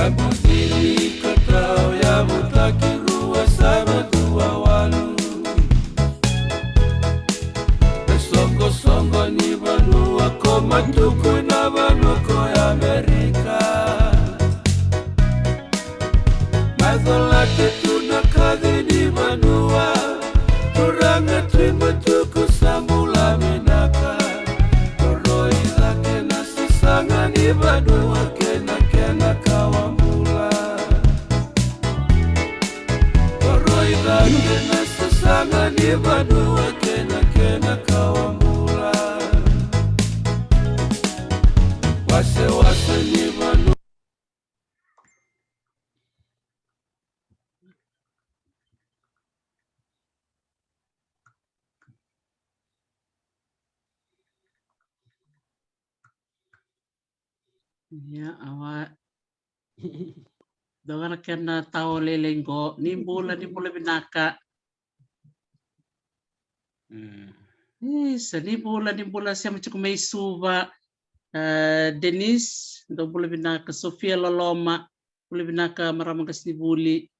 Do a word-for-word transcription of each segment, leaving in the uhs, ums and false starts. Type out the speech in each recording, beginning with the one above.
Yavu tini ka tau, yavu taki rua, saiva dua walu. Me soqosoqo ni vanua ko Matuku na vanua ko Amerika. Mai Colate tu na kaci ni vanua. Turaga Tui Matuku sa bula vinaka. Koroi cake na sasaga ni vanua kei na kena kawa bula. Koroi cake na sasaga ni vanua kei na kena kawa bula. Wasewase ni vanua. Ia, awa. Dua ga na kena tao lailai qo. Ni bula, ni bula vinaka. Mm. Isa, ni bula, ni bula, sema tiko mai Suva. Ah, Denise, dou bula vinaka. Sofia Loloma, bula vinaka, marama qasenivuli.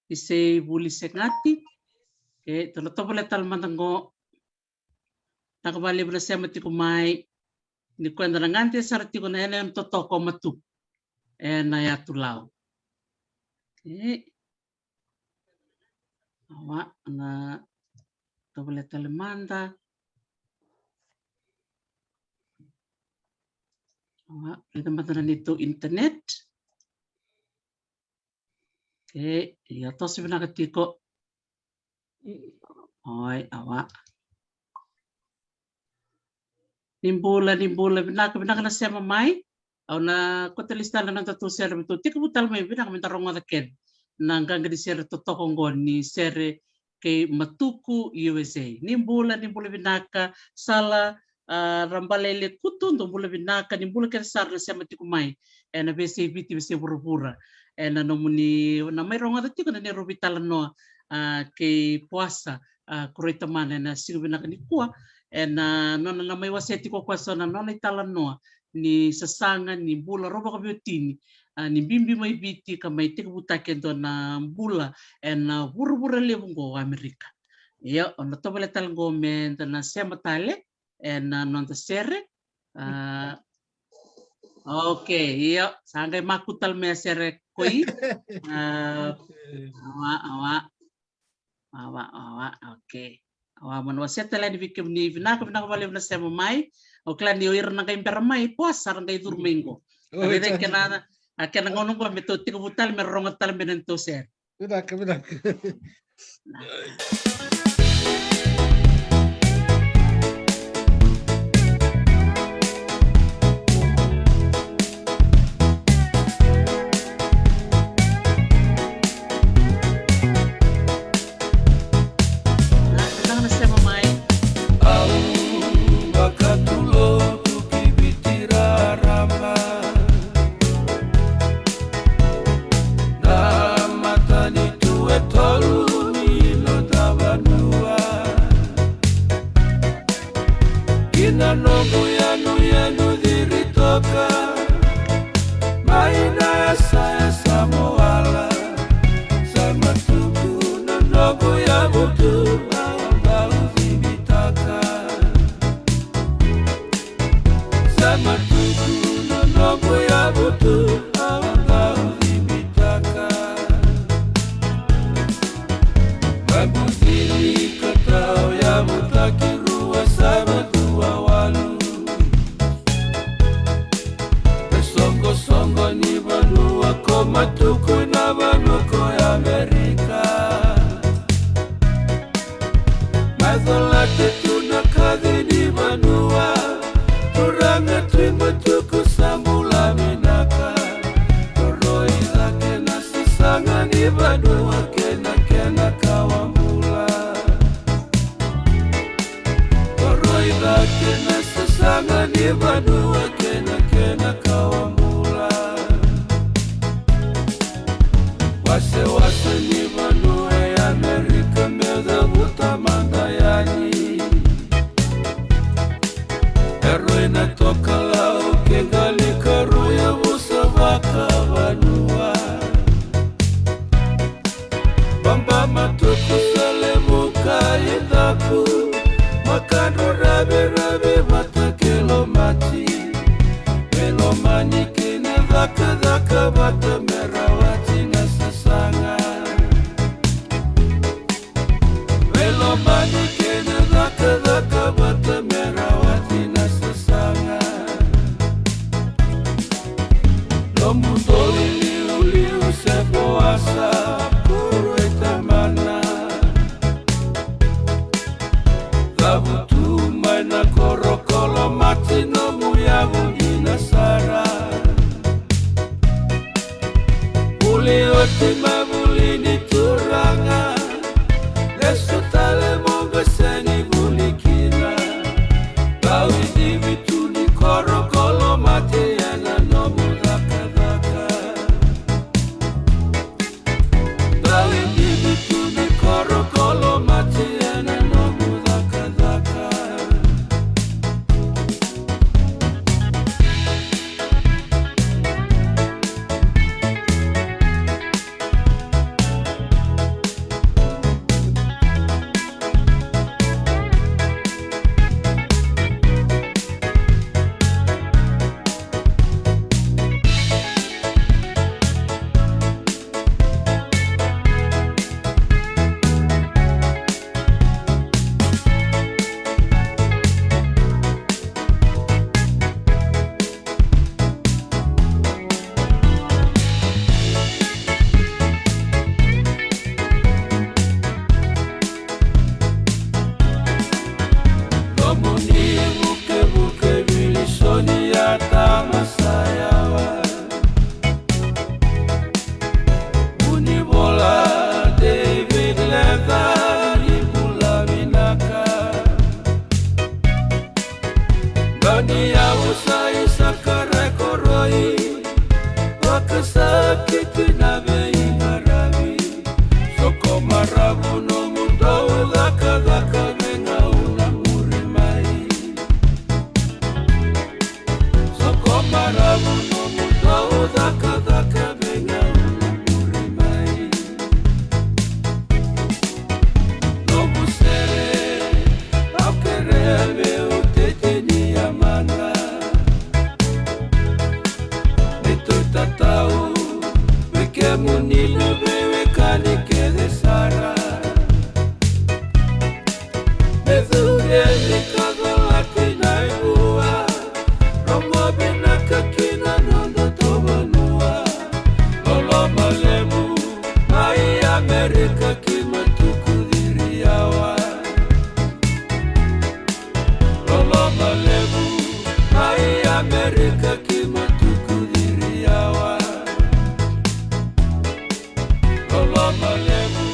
Isei Vuli Segati. Okay, tou na tovolea tale mada qo. Vinaka vakalevu na sema tiko mai. Ni koya eda na gade sara tiko na ena, ena totoko Matuku ena yatu Lau. Okay. Awa, na tovolea tale mada. Awa, raica mada na neitou internet. Okay, ia toso vinaka tiko. Oi, awa. Ni bula, ni bula, vinaka, vinaka na sema mai. Au na kauta lesu tale na nodatou sere, me tou tekivu tale mai vinaka me da rogoca kece na qaqa ni sere totoka oqo ni sere kei Matuku U S A. Ni bula, ni bula vinaka, Sala, ah, Rabalailekutu, dou bula vinaka, ni bula kece sara na sema tiko mai ena veiyasai Viti, veiyasai vuravura. Ena nomuni na mai rogoca tiko na neirau veitalanoa, ah, kei Poasa, ah, Koroi Tamana ena siga vinaka nikua. Ena nona na mai wasea tiko o koya so na nona italanoa ni sasaga ni bula rau vakaveiwatini, ah, ni biubiu mai Viti ka mai tekivutaki e dua na bula ena vuravura levu oqo o Amerika. Io, au na tovolea tale qo me da na sema tale ena noda sere. Ah, okay, io, sa qai maku tale mai a sere koi. Ah, awa, awa. Awa, awa, okay. Awa, mo na wasea tale yani vei kemuni, vinaka, vinaka vakalevu na sema mai. Au kila ni o ira na qai bera mai, Poasa, ra qai curu mai qo. Oi, raica kena, a kena gauna qo me tou tekivu tale me rogoca tale mai na neitou sere. Vinaka, vinaka. Au vakatulotu ki Viti raraba. Na matanitu e tolu ni noda vanua. Ki na noqu yanuyanu ciri toka mai na yasayasa mo wala. Sa Matuku na noqu yavutu au dau cibitaka. Sa Matuku na noqu yavutu au dau cibitaka. Yavu tini ka tau, yavu taki rua, saiva dua walu. Me soqosoqo ni vanua ko Matuku na vanua ko Amerika. Mai Colate tu na kaci ni vanua. Turaga Tui Matuku sa bula vinaka. Koroi cake na sasaga ni vanua kei na kena kawa bula. Koroi cake na sasaga ni vanua kei na kena kawa bula. Wasewase ni vanua e Amerika me cavuta mada yani. E rui na tokalau kei qali karua, yavusa vakavanua. Makadro ravirave vata kei Lomati. Vei Lomani kei na cakacaka vata me rawati na sasaga. Vei Lomani kei na cakacaka vata me rawati na sasaga. Nomu dou iliuliu se Boasa, koro e tamana. Cavutu mai na koro ko Lomati, nomu yavu dina sara. Vuli oti mai vuli ni turaga, lesu tale mo qai sega ni vuli kina. Dau idivi tu ni koro ko Lomati ena nomu cakacaka. Dau idivi tu ni koro ko Lomati ena nomu cakacaka. Nomuni vukevuke vili soni ya tama sa yawa. Vunivola David Leather, ni bula vinaka. Dau ni yavu sa Isaka Raikoroi, vakasakiti na veiqaravi. Soko maravu nomu dau cakacaka, veigauna muri mai. Soko maravu nomu dau cakacaka, veigauna muri mai. Nomu sere, au kerea meu tei tini yamada. Me tou tatau vei kemuni na veiwekani kece sara. Me curu yani ka colati na ivua, rogo vinaka ki na nodatou vanua. Loloma levu mai Amerika ki Matuku, Ciriawa. Loloma levu mai Amerika ki Matuku, Ciriawa. Loloma levu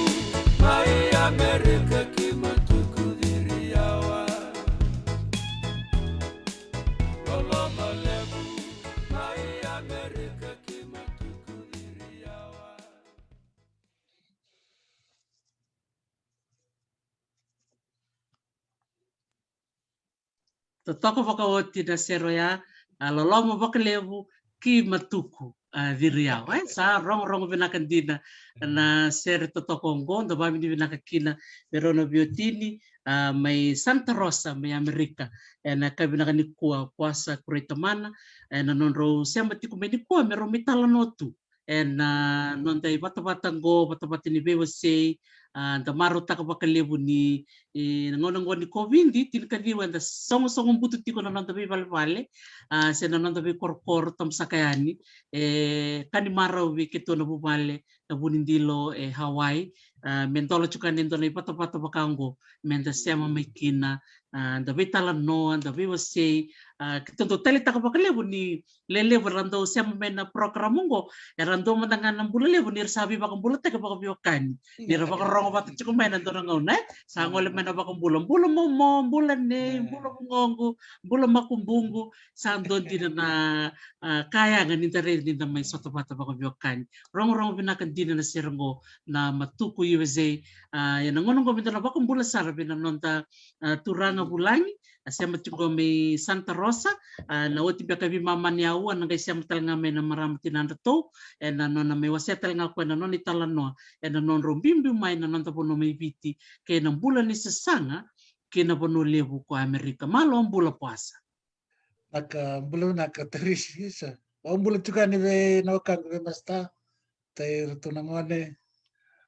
mai Amerika ki Matuku, Ciriawa. Loloma levu mai Amerika ki Matuku, Ciriawa. Totoka vakaoti na sere oya, a, Loloma vakalevu ki Matuku, a, Ciriawa. E, sa rogorogo vinaka dina na sere totoka oqo, da vakavinavinaka kina vei rau na veiwatini, a, mai Santa Rosa, mai Amerika. Ena yakavi vinaka nikua, Boasa, koro e tamana, ena nodrau sema tiko mai nikua me rau mai talanoa tu ena noda ivatavata oqo, vatavata ni veiwasei. A, da marautaka vakalevu ni, e, na gauna oqo ni COVID tinikaciwa eda sogosogo butu tiko na noda veivalevale, a, se na noda veikorokoro, tabu saka yani. E ka ni marau vei keitou na vuvale na Vunidilo e Hawaii, a, me dola tiko yani e dua na ivatavata vaka oqo, meda sema mai kina, a, da veitalanoa, da veiwasei. A, keitou dau taleitaka vakalevu ni lelevu era dau sema mai na program oqo, era dau mada ga na bula levu ni ra sa veivakabulataki vakaveiwekani. Ni ra vakarorogo vata tiko mai na dua na gauna, e? Sa gole mai na vakabula, bula momo, bula nei, bula vugoqu, bula makubuqu. Sa dua dina na, a, ka yaga ni da raica ni da mai sota vata vakaveiwekani. Rogorogo vinaka dina na sere oqo na Matuku U S A. A, ena gauna oqo me da na vakabula sara vei na noda, a, turaga vulagi, a sema tiko mai Santa Rosa, a, na oti beka veimama ni aua, na qai sema tale ga mai na marama tinadratou, ena nona mai wasea tale ga o koya na nona italanoa ena nodrau biubiu mai na noda vanua mai Viti, kei na bula ni sasaga ki na vanua levu ko Amerika. Malo bula Poasa. Naka bula vinaka Tarisi, isa. Au bula tiko yani vei na wekaqu vei Masta, tai ratou na gone.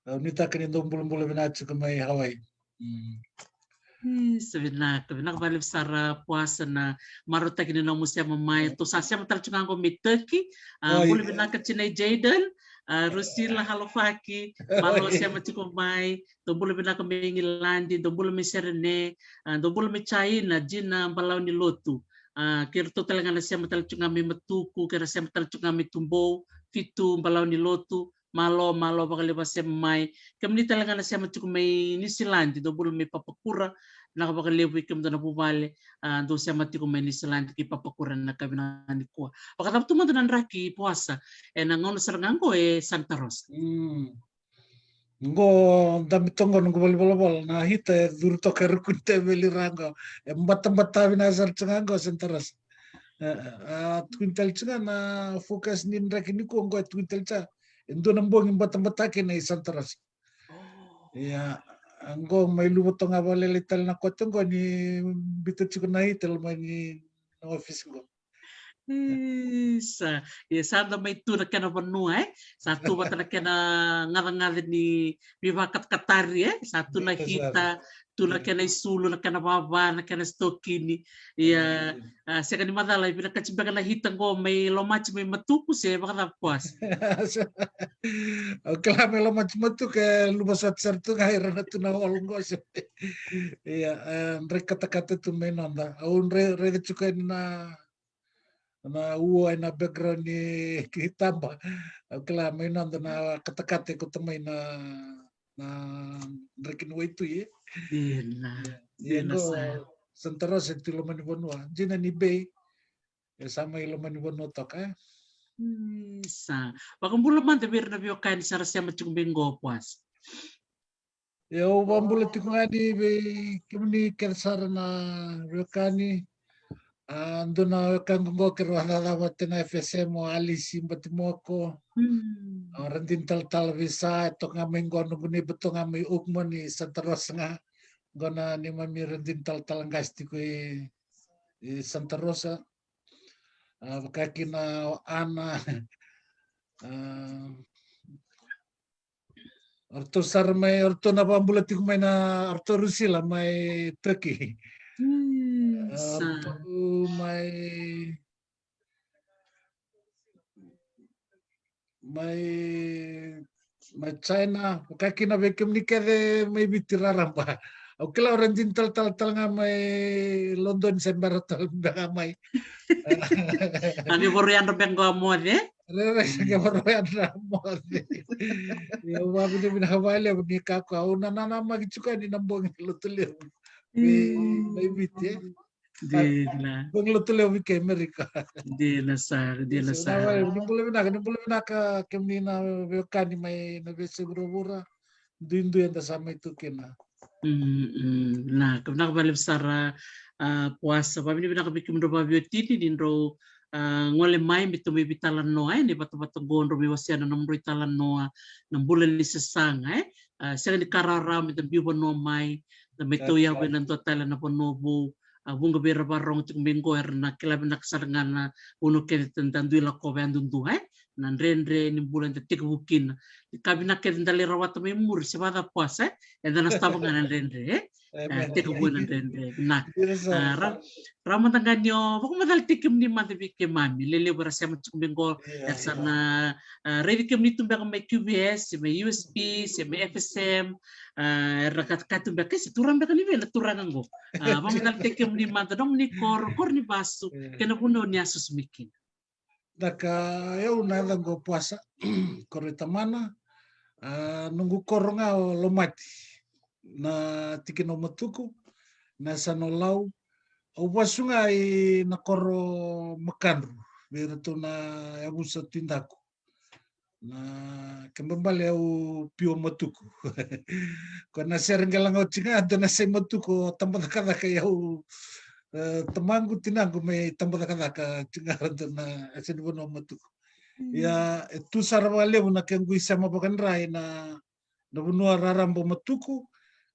Au nuitaka ni dou bulabula vinaka tiko mai Hawaii. Mm. Isa, vinaka, vinaka vakalevu sara Poasa na marautaki ni nomu sema mai. Tou sa sema tale tiko ga qo mai Turkey. A, bula vinaka tinai Jayden, a, Rusila Halofaki, malo sema tiko mai. Dou bula vinaka mai Igiladi, dou bula mai Serene, a, dou bula mai China, Jina Balaunilotu. A, kei ratou tale ga na sema tale tiko ga mai Matuku, kei ra sema tale tiko ga mai Tubou, Fitu Balaunilotu. Malo, malo vakalevu a sema mai. Kemuni tale ga na sema tiko mai Niusiladi, dou bula mai Papakura, vinaka vakalevu vei kemudou na vuvale, a, dou sema tiko mai Niusiladi kei Papakura ena yakavi nikua. Vakacava tu mada na draki Poasa ena gauna sara ga qo e Santa Rosa? Mm. Qo dabe toka qo noqu valenivolavola, na heater e curu toka e ruku ni teveli ra qo. E batabata vinaka sara tiko ga qo Santa Rosa. E, e, a tukuni tale tiko ga na forecast ni draki nikua qo, e tukuni tale tiko ga e dua na bogi batabata kina i Santa Rosa. Ia, qo mai luva toka ga vakalailai tale na kote qo ni biuta tiko na heater loma ni na office qo. Isa, ia sa da mai tu na kena vanua, e? Sa tu vata na kena gacagaca ni veivakatakatari, e? Sa tu na heater, tu na kena isulu, na kena vava, na kena sitokini. Ia, a, sega ni macala, e vinakati beka na heater qo mai Lomati mai Matuku se vakacava Poasa? Au kila mai Lomati Matuku e luva soti sara tu ga ira na tu na hall qo se. Ia, e, draki katakata tu mai noda. Au drai, raica tiko yani na, na ua ena background ni ki taba. Au kila mai noda na katakata e kauta mai na, na draki ni waitui, e. Dina, ia, dina qo sa. Santa Rosa e tu i loma ni vanua. Jina ni Bay, e sa mai loma ni vanua toka, e. Mm, sa. Vakabula mada vei ira na veiwekani sa ra sema tiko mai qo Poasa. Ia, au vakabula tiko ga yani vei kemuni kece sara na veiwekani. A, dua na wekaqu qo keirau a cakacaka vata na F S M, o Alisi Batimoko. Mm. A, Radini Talatala Visa, e toka ga mai qo noqu neighbor toka ga mai Oakmont i Santa Rosa ga. Qo na neimami Radini Talatala qase tiko i, i Santa Rosa. A, vaka kina o Ana. A, o ratou sara mai, o ratou na vakabula tiko mai na, o ratou Rusila mai Turkey. Mm, a, sa. O ratou mai, mai, mai China, vaka kina vei kemuni kece mai Viti raraba. Au kila o Radini Talatala tale ga mai London se bera tale beka mai. A ni voro yadra beka qo a moce, e? Rere se ke voro yadra a moce. Ia, au vakavinavinaka vakalevu ni kakua au na nanamaki tiko yani na bogi lotu levu. Mm. Mai Viti, e? Dina. Bogi lotu levu vei kei Amerika. Dina sara, dina sara. Ni bula vinaka, ni bula vinaka kemuni na veiwekani mai na veiyasai vuravura. Duidui eda sa mai tu kina. Mm, mm. Vinaka, vinaka vakalevu sara, a, Poasa. Vakavinavinaka vei kemudrau vakaveiwatini ni drau, a, gole mai me tou mai veitalanoa, e, ni vatavata qo drau mai wasea na nomudrau italanoa, na bula ni sasaga, e. A, sega ni ka rawarawa me da biu vanua mai, da mai tauyavu ena dua tale na vanua vou. A, vuqa vei ira vakarorogo tiko mai qo era na kila vinaka sara ga na vanua kece da dui lakova yadudua, e. Na dredre ni bula eda tekivu kina. Ni ka vinaka kece da lai rawata mai muri se vakacava Poasa, e. Eda na sotava ga na dredre, e. E, tekivu na dredre. Na, a, ra, ra mada ga ni o vakamacala tiko kemuni mada vei keimami. Lelevu era sema tiko mai qo, era sa na, a, raici kemuni tu beka mai Q V S, mai U S P, se mai F S M, a, era katakata tu beka, se turaga beka ni vei na turaga qo. A, vakamacala tiko kemuni mada, nomuni koro, koro ni vasu, kei na vanua ni a susu mai kina. Daka, au na yacaqu o Poasa, koro i Tamana, a, noqu koro ga o Lomati, na tikina o Matuku, na yasana o Lau. Au vasu ga i na koro Makadru, vei iratou na yavusa Tui Daku. Na kena ibalebale au pure Matuku. Ko na sere qai lako tiko ga dua na yasai Matuku, o Tabacakacaka, i au, e, tamaqu, tinaqu mai Tabacakacaka tiko ga, dua na yasai ni vanua Matuku. Mm. Ia, e tu sara vakalevu na kequ isema vakadra i na, na vanua raraba o Matuku.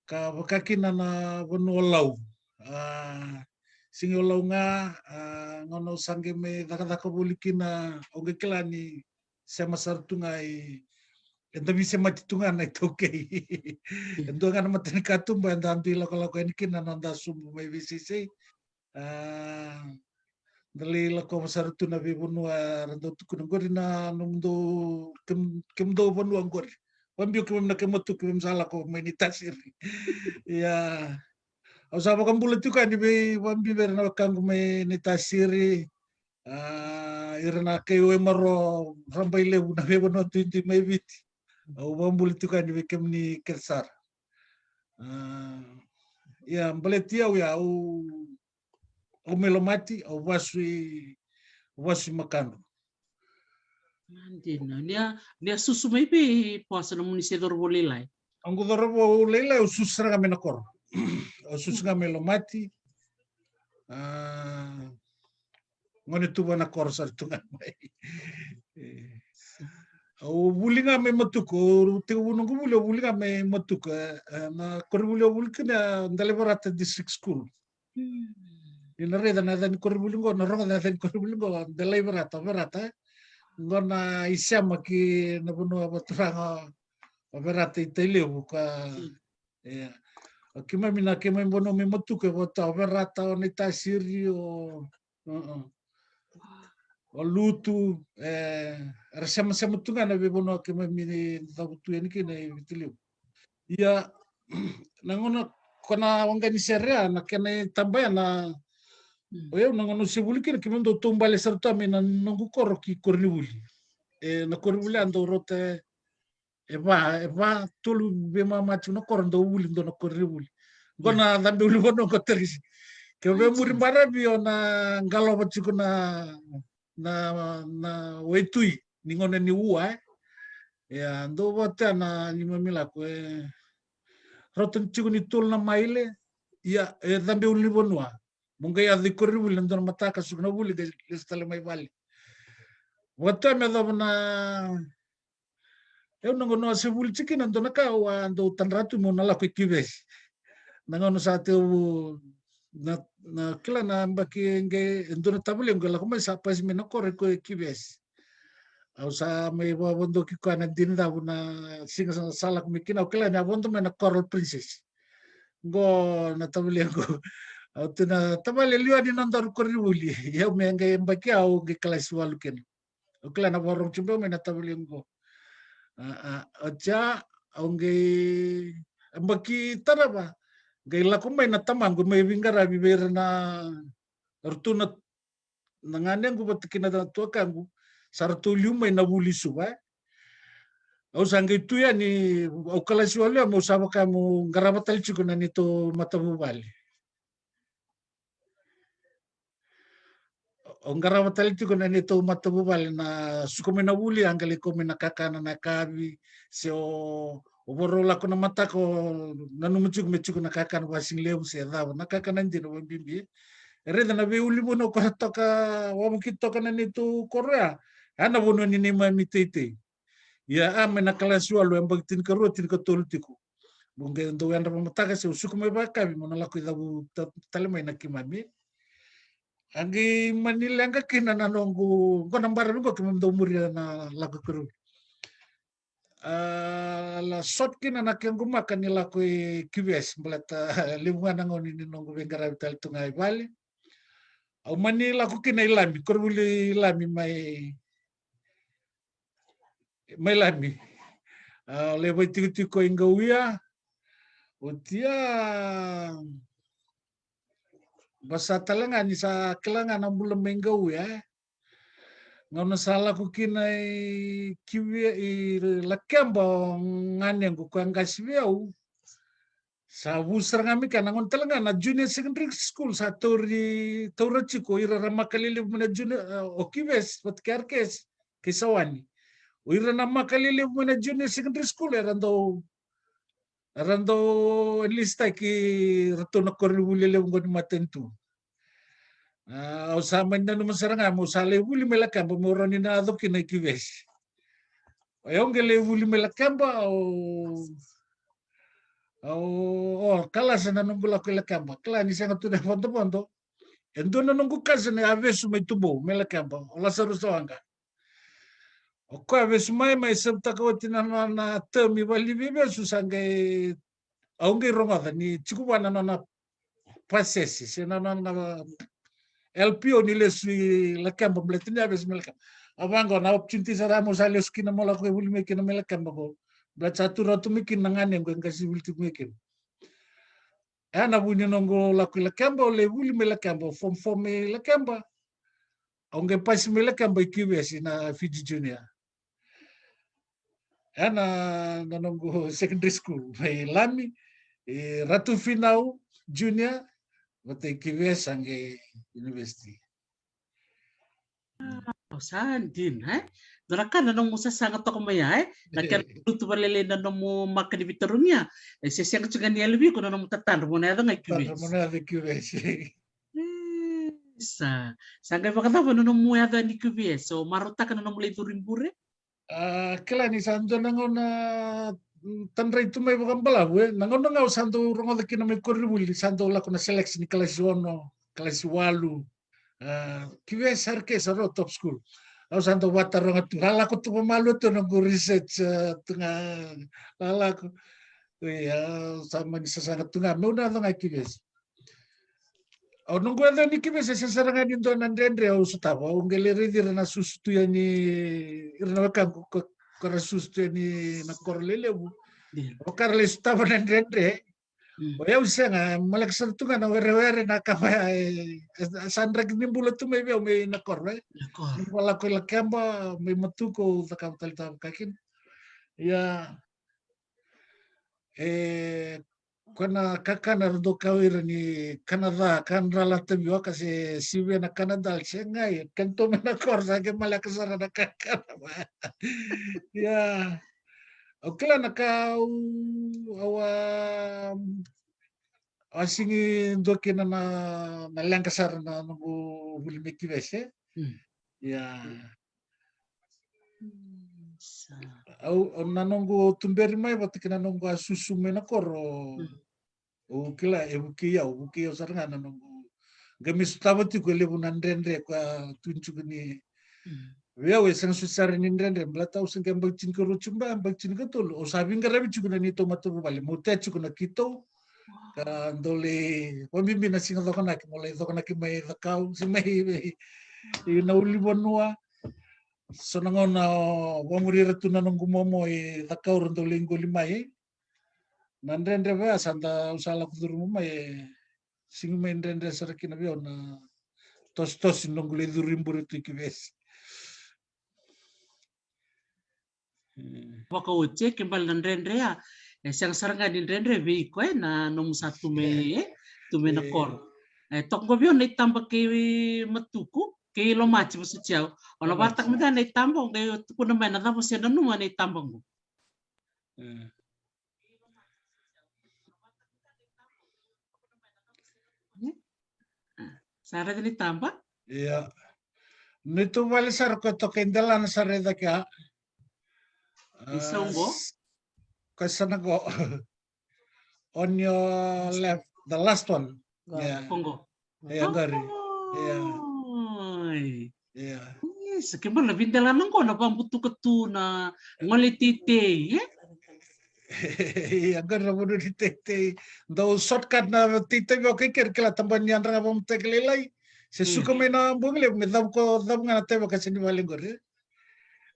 ka vaka kina na vanua o Lau. A, sigi o Lau ga, a, gauna au sa qai mai cakacaka voli kina, au qai kila ni sema sara tu ga i, eda veisemati tu ga na iTaukei. E dua ga na matanikatuba eda dui lakolako yani kina na noda subu mai Veisesei. A, da lai lakova sara tu na veivanua era dau tukuna qori na nomudou, kem-, kemudou vanua qori. Vabiu keimami na Kematu, keimami sa lako mai Naitasiri. Ia, au sa vakabula tiko yani vei, vabiu vei ira na wekaqu mai Naitasiri. A, ira na kai Waimaro, Rabailevu, na veivanua duidui mai Viti. Au vakabula tiko yani vei kemuni kece sara. A, ia, baleti au ya, au, au mai Lomati, au vasu i, au vasu i Makadro. A, dina. Ni a, ni a susu mai vei, Poasa, nomuni se cauravou lailai? Au qo cauravou lailai, au susu sara ga mai na koro. Au susu ga mai Lomati. A, gone tu va na koro sara tu ga mai. E. Au vuli ga mai Matuku, au tekivu noqu vuli, au vuli ga mai Matuku, e, e, na koronivuli au vuli kina, Delaivata District School. Mm. Ni na raica na yaca ni koronivuli qo, na rogoca na yaca ni koronivuli qo, Delaivata, Verata, e. Qo na isema ki na vanua vakaturaga o Verata i Tailevu ka, mm, e. O keimami na, keimami vanua mai Matuku e vata o Verata, o Naitasiri, o, o, o Lutu, e, era semasema tu ga na veivanua keimami cavutu yani kina i Viti Levu. Ia, na gauna ko na waqa ni sere ya, na kena itaba ya na, mm, o yau na gauna au se vuli kina, keimami dau taubale sara tu mai na noqu koro ki koronivuli. E, na koronivuli ya dau rauta e va, e va, tolu veimama tiko na koro, dau vuli dua na koronivuli. Qo na cabe uli vanua qo, Tarisi. Ke o via muri baravi o na qalova tiko na, na, na waitui ni gauna ni ua, e. Ia, dau vata na neimami lako, e rauta tiko ni tolu na maile, ia, e cabe uli vanua. Mo qai yaco i koronivuli na dua na mataka, suka na vuli, qai lesu tale mai vale. Vata me yacova na Au na gauna au se vuli tiko kina, dua na ka au a dau tadra tu meu na lako i Kivesi. Na gauna sa tekivu na, na kila na yabaki qai e dua na tavalequ e lako mai, sa pasi mai na koro i koya i Kivesi. Au sa mai vakavodoki koya na Dinidavu na siga sa, sa lako mai kina, au kila ni a vodo mai na Coral Princess. Qo na tavalequ. Au tukuna, tavale, liwa ni nodaru koronivuli. Ia au me qai yabaki au qai kalasi walu kina. Au kila na vakarorogo tiko beka mai na tavalequ qo. A, a, oti ya, au qai yabaki tarava, qai lako mai na tamaqu mai veiqaravi vei ira na, ratou na, na ganequ vata kei na tuakaqu, sa ratou liu mai na vuli Suva, e. Au sa qai tu yani, au kalasi walu ya, meu sa vaka meu qarava tale tiko na neitou matavuvale. O qarava tale tiko na neitou matavuvale, na suka mai na vuli, a qai lai kau mai na kakana na yakavi, se o, o vakarau lako na mataka, o nanuma tiko me tiko na kakana vasigalevu se cava, na kakana dina vabibi. E raica na veiulunivanua ko ra toka, wavoki toka na neitou koro ya. Ya na vanua ni neimami teitei. Ia, a, mai na kalasi walu, yabaki tinikarua, tinikatolu tiko. Meu qai dau yadra vakamataka se au suka mai vakayakavi meu na lako i cavu ta-, tale mai na keimami. A qai mani leqa kina na noqu, qo na baravi qo keimami dau muria na lako i koronivuli. A, la sot kina na kequ maka ni lako i Kivesi, baleta levu ga na gauna ni noqu veiqaravi tale tu ga i vale. Au mani lako kina i Lami, koronivuli i Lami mai mai Lami. A, lai vakaitikotiko i Qauia. Oti ya, vasa tale ga ni sa kila ga na bula mai Qauia, e. Gauna sa lako kina i Kivia, i Lakeba o ganequ, koya qase vei au. Sa vu sara ga mai kea, na gauna tale ga na junior secondary school sa tauri, taura tiko o ira ra maka lelevu mai na junior, e, o Kivesi vata kei R K S kei Sawani. O ira na maka lelevu mai na junior secondary school era dau, era dau enlistaki iratou na koronivuli lelevu qo ni matanitu. A, au sa mani nanuma sara ga meu sa lai vuli mai Lakeba meu rawa ni na yaco kina i Kivesi. O yau qai lai vuli mai Lakeba, au, Au, o, kila sa na noqu lako i Lakeba. Kila ni sega tu na vodovodo. E dua na noqu cousin a vesu mai Tubou, mai Lakeba. O Lasarusa Waqa. O koya a vesu mai, mai serve-taka oti na nona term i vale ni veivesu sa qai, au qai rogoca ni tiko vua na nona pasese, se na nona L P O ni lesu i Lakeba, baleta ni a vesu mai Lakeba. A vaqo na opportunity sara mo sa lesu kina mo lako e vuli mai kina mai Lakeba qo. Baleta sa tu rawa tu mai kina na ganequ e qasi vuli tiko mai kina. E na vu ni noqu lako i Lakeba, au lai vuli mai Lakeba, form four mai Lakeba. Au qai pasi mai Lakeba i Q V S na Fiji Junior. E na, na noqu secondary school mai Lami, e Ratu Finau Junior, vata i Q V S sa qai university. Au sa dina, e? Dua na ka na nomu sasaga toka mai ya, e? Na kena lutu valelei na nomu maka ni vitarugia, e se sega tu ga ni yali vei iko na nomu tatadra mo na yaco ga i Q V S. Tatadra mo na yaco i Q V S. E, sa, sa qai vakacava na nomu yaco yani i Q V S? O marautaka na nomu lai curu i bure? A, kila ni sa dua na gauna, mm, tadrai tu mai vakabalavu, e. Na gauna ga au sa dau rogoca kina mai koronivuli, sa dau lako na selection ni kalasi ono, kalasi walu. A, Q V S sa ra kei sa rau top school. Au sa dau vataroga tu, lalako tu vamalua tu noqu research, a, tu ga, lalako. Oi, a, sa mani sasaga tu ga meu na yaco ga i Q V S. Au noqu yaco yani i Q V S e sega sara ga ni dua na dredre au sotava, au qai lai raici ira na susu tu yani, ira na wekaqu ko, ko ra susu tu yani na koro lelevu. Io. Au ka ra lai sotava na dredre. Mm. O yau sega, maleka sara tu ga na werewere na ka vaya, e, e, sa draki ni bula tu mai vei au mai na koro, e. Na koro. Ni bula lako i Lakeba, mai Matuku, au cakava tale tu vakakina. Ia, e, ko na kakana ra dau kaya o ira ni kana ca, kana ra la tavioka se sivia na kana dal, se qai, kena tou mai na koro sa qai maleka sara na kakana. Ia, au kila na ka au, au a, a sigi dua kina na, na leqa sara na noqu vuli mai Q V S, e. Mm. Ia. Mm, sa. Au, au na noqu tuberi mai vata kei na noqu a susu mai na koro. Mm. Au kila, e vukei au, vukei au sara ga na noqu. Qai me sotava tiko e levu na dredre ko a tu tiko ni. Mm. Vei au e sega soti sara ni dredre, baleta au se qai yabaki tinikarua tiko, ba, yabaki tinikatolu. Au sa veiqaravi tiko na neitou matavuvale, meu tea tiko na kitou. Ka dau lai, vabibi na siga Cokonaki, mo lai Cokonaki mai Cakau, se mai, mai, i na ulunivanua. So na gauna, o, vamuri ira tu na noqu momo i Cakau ra dau lai qoli mai. Na dredre vaya sa da, au sa lako curuma mai, e sigi mai dredre sara kina vei au na tositosi noqu lai curu i bure tu i Q V S. Mm. Vakaoti, e, ke bale na dredre ya, e sega sara ga ni dredre vei iko, e, na nomu sa tu mai, e, tu mai na koro. E, toka qo vei au na itaba kei Matuku, kei Lomati, vosoti au. O na vakataka mada na itaba, o qai tukuna mai na cava se nanuma na itaba qo. Mm. Sa raica ni taba? Ia. Neitou vale sara ko toka i delana sara i cake, a. I sau qo? Ko sa na qo. On your left, the last one. Ia. Ko qo. Ia, qori. Ia. Oi. Ia. Isa, ke bale na veidelana qo na vabutuka tu na gole teitei, e? Ia, qori na vanua ni teitei. Dau shortcut na teitei vaka i keri, kila, tabana ni yadra ga vakamutaki lailai. Se suka mai na bogi levu, me cavu ko cavu ga na tevaka se ni vale qori, e?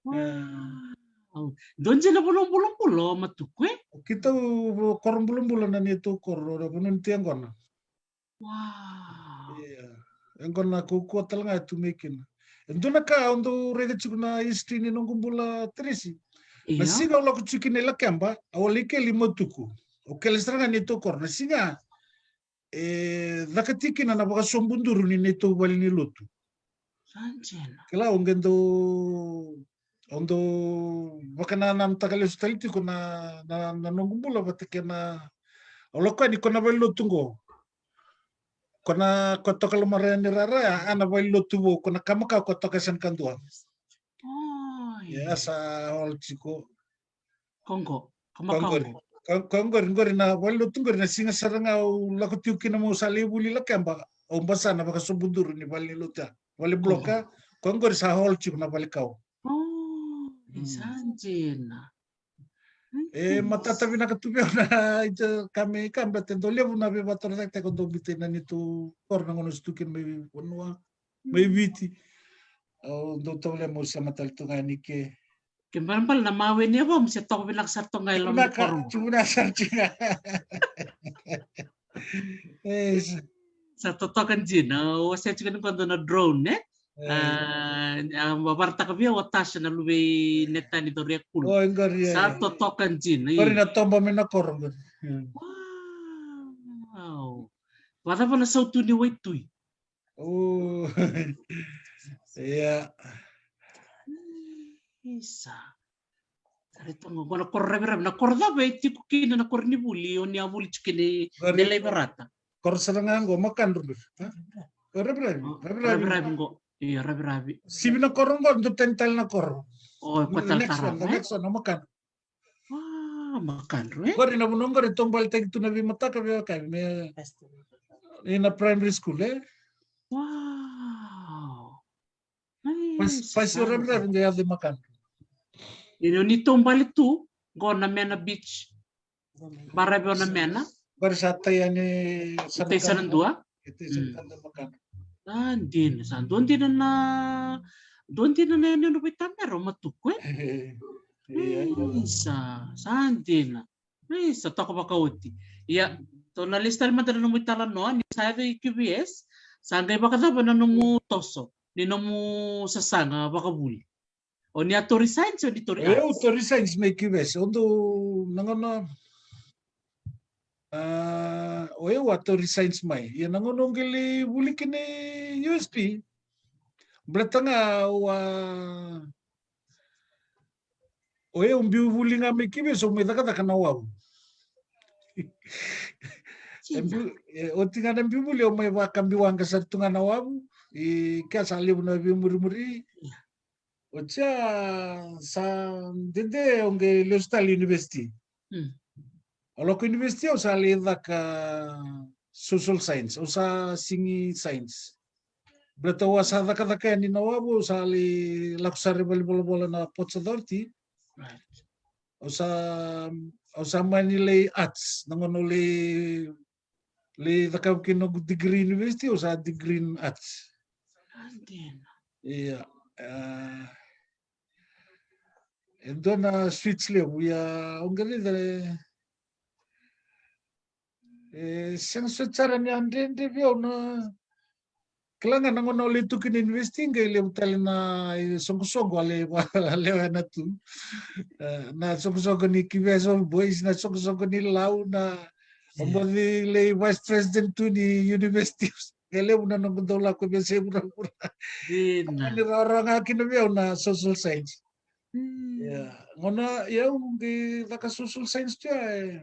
Wow. Dua dina na vanua bulabula o Matuku, e? O keitou koro bulabula na neitou koro, na vanua ni tu yaqona. Wow. Ia. Yaqona kaukauwa tale ga e tu mai kina. E dua na ka au dau raica tiko na history ni noqu bula, Teresi. Na siga au lako tiko kina i Lakeba, au a lai kele i Matuku. Au kele sara ga neitou koro. Na siga e caka tiko kina na vakasobuduru ni neitou vale ni lotu. Sa dina. Kila, au qai dau, au dau vakananamutaka lesu tale tiko na, na, na noqu bula vata kei na, au lako yani ko na vale ni lotu qo. Ko na, ko toka Lomaranirara, a na vale ni lotu vou, ko na Kamakau, ko toka Yasana kadua. Oi. Ia sa hall tiko. Ko qo, Kamakau. Ko qori. Ka, ka qori, qori na vale lotu qori na siga sara ga au lako tiko kina meu sa lai vuli Lakeba. Au basa na vakasobuduru ni vale ni lotu ya. Vale bloka, ka qori sa hall tiko na vale kau. Oh, sa dina. E matata vinaka tu vei au na ita ka me ka bete dau levu na veivakatorocaketaki ko dau biuta ina neitou koro na gauna au se tu kina mai vanua, mai Viti. Au dau tovolea meu sema tale tu ga yani ke. Ke balebale na mawe ni yavamu se toka vinaka sara toka ga e loma ni koro. Tiko vinaka sara tiko ga. Sa totoka dina, o se tiko ni kodo na drone, e? A varataka via o Tasha na luve i Netani Coriakulu. Sa totoka dina. Qori na toba mai na koro qori. Wow. Vacava na sautu ni waitui? Ia. Isa. Sara toka qo na koro raviravi, na koro cava e tiko kina na koronivuli o ni a vuli tiko kina i Nelaivarata? Koro sara ga qo Makadru. Raviravi. Raviravi qo. Ia, raviravi. Sivi na koro qo, dua tani tale na koro. O, ko tale tara. Next one, Makadru. A, Makadru, e? Qori na vanua qori tobaletaki tu na veimataka veiwakavi me ina primary school, e? Wow. Pasi o raviravi qai yaco i Makadru. Ina ni tobale tu qo na Mena Beach. Baravi o na Mena. Qori sa tai yani tai sara dua. Sa dina, sa dua dina na dua dina na yanuyanu vaitamera o Matuku, e? Isa, sa dina. Isa, toka vakaoti. Ia, tou na lesu tale mada na nomu italanoa ni sa yaco i Q V S, sa qai vakacava na nomu toso ni nomu sasaga vakavuli? O ni a tou resign se o ni tou resign? O yau tou resign mai Q V S. O dou na gauna, a, o yau a tou resign mai. Ia na gauna au qai lai vuli kina i U S P. Baleta ga au a, o yau biu vuli ga mai Q V S au mai cakacaka na wavu. Oti ga na biu vuli au mai vakabiwaqa sara tu ga na wavu. I kea sa levu na veimurimuri. Oti ya sa dede au qai lesu tale university. Au lako university au sa lai caka social science, au sa sigi science. Baleta au a sa cakacaka yani na wavu, au sa lai lako sara i valenivolavola na Ports Authority. Au sa, au sa mani lai arts, na gauna au lai lai cakava kina noqu degree university, au sa degree in arts. Ia, e dua na switch levu, ia au qai raica e sega soti sara ni a dredre vei au na Kila ga na gauna au lai tu kina university qai levu tale na isoqosoqo a lai lewe na tu. Na soqosoqo ni Q V S All Boys, na soqosoqo ni Lau, na oboci lai vice president tu ni university. Qai levu na noqu dau lako veiyasai vuravura. Ni rawarawa ga kina vei au na social science. Ia, gauna ia au qai caka social science tu ya e.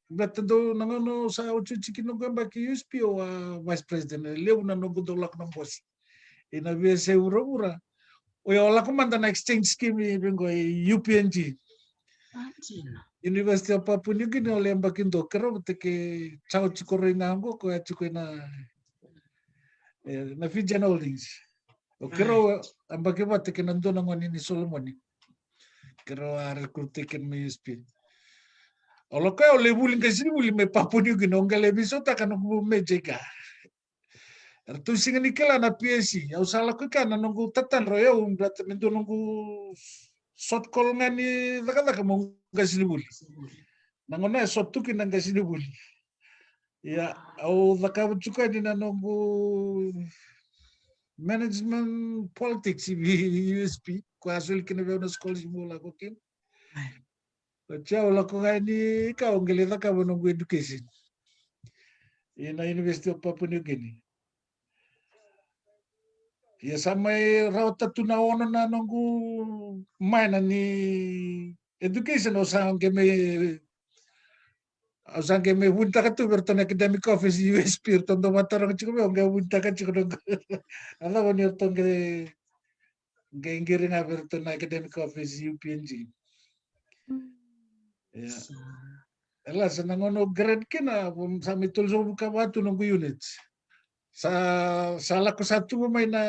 Baleta dau na gauna au sa otioti kina noqu yabaki U S P au a vice president, e levu na noqu dau lako na bosi. Ina veiyasai vuravura. O yau lako mada na exchange scheme i vei qo i U P N G. University of Papua New Guinea, au lai yabaki dua, keirau vata kei Chao Chikoroi ga qo, ko ya tiko ina na Fijian Holdings. O keirau a yabaki vata kei na dua na gone ni Solomoni. Keirau a recruit kina mai U S P. Au lako au lai vuli qasenivuli mai Papua New Guinea, au qai lai veisautaka noqu major i ka. Eratou sega ni kila na P S C, au sa lako i ka na noqu tatadra o yau, baleta me dua noqu short call ga ni cakacaka meu qasenivuli. Na gauna e short tu kina qasenivuli. Ia, au cakava tiko yani na noqu management politics i U S P, ko a soli kina vei au na scholarship meu lako kina. Oti au lako ga yani ka au qai lai cakava noqu education ina University of Papua New Guinea. Ia sa mai rawata tu na ono na noqu minor ni education, au sa qai mai, au sa qai mai vunitaka tu vei iratou na academic office U S P, iratou dau vakataroga tiko vei au, au qai vunitaka tiko noqu. A cava ni ratou qai, qai qiri ga vei iratou na academic office U P N G. Ia. Sa. E la sa na gauna au grade kina, sa mai tolusagavulu ka va tu noqu units. Sa, sa lako sa tubu mai na,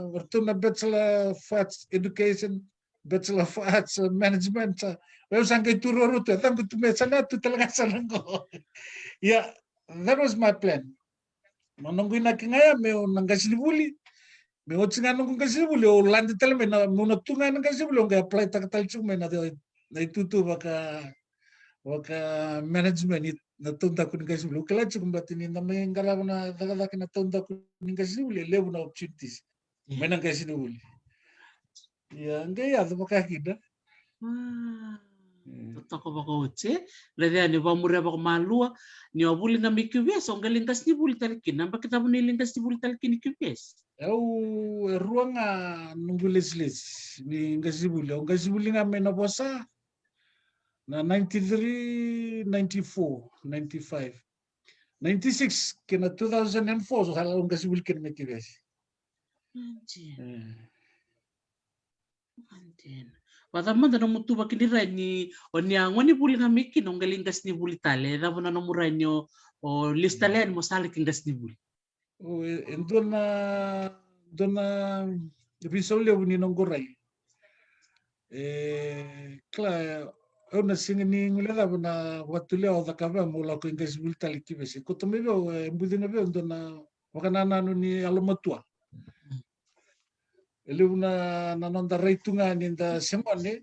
o ratou na Bachelor of Arts Education, Bachelor of Arts Management, sa, o yau sa qai tu ruarua tu, e caqu tu me sa na tu tale ga sa na qo. Ia, that was my plan. Na noqu inaki ga ya meu na qasenivuli. Me oti ga noqu qasenivuli, au lade tale mai na, meu na tu ga na qasenivuli, au qai apply taka tale tiko mai na, na itutu vaka, vaka management, i, na taudaku ni qasenivuli. Au kila tiko baleta ni da mai qarava na cakacaka na taudaku ni qasenivuli, e levu na opportunities. Mai na qasenivuli. Ia, qai yaco vaka kina. Totoka vakaoti, e? Raica yani, vakamuria vakamalua, ni o vuli ga mai Q V S, o qai lai qasenivuli tale kina. Na yabaki cava ni lai qasenivuli tale kina i Q V S? Au, e rua ga noqu lesilesi ni qasenivuli. Au qasenivuli ga mai na vosa, na ninety-three, ninety-four, ninety-five. Ninety-six kei na two thousand and four, so sa lau qasenivuli kina mai Q V S. Vacava mada nomu tuvaki ni rai ni o ni a gonevuli ga mai kina, o qai lai qasenivuli tale? E cava na nomu rai ni o, o lesu tale yani mo sa laki qasenivuli? O, e, e dua na, dua na veisau levu ni noqu rai. E, kila, au na sega ni guilecava na vatulewa au cakava meu lako i qasenivuli tale i Q V S. Koto mai vei au, e buci ga vei au dua na vakanananu ni yalomatua. E levu na, na noda rai tu ga ni da se gone.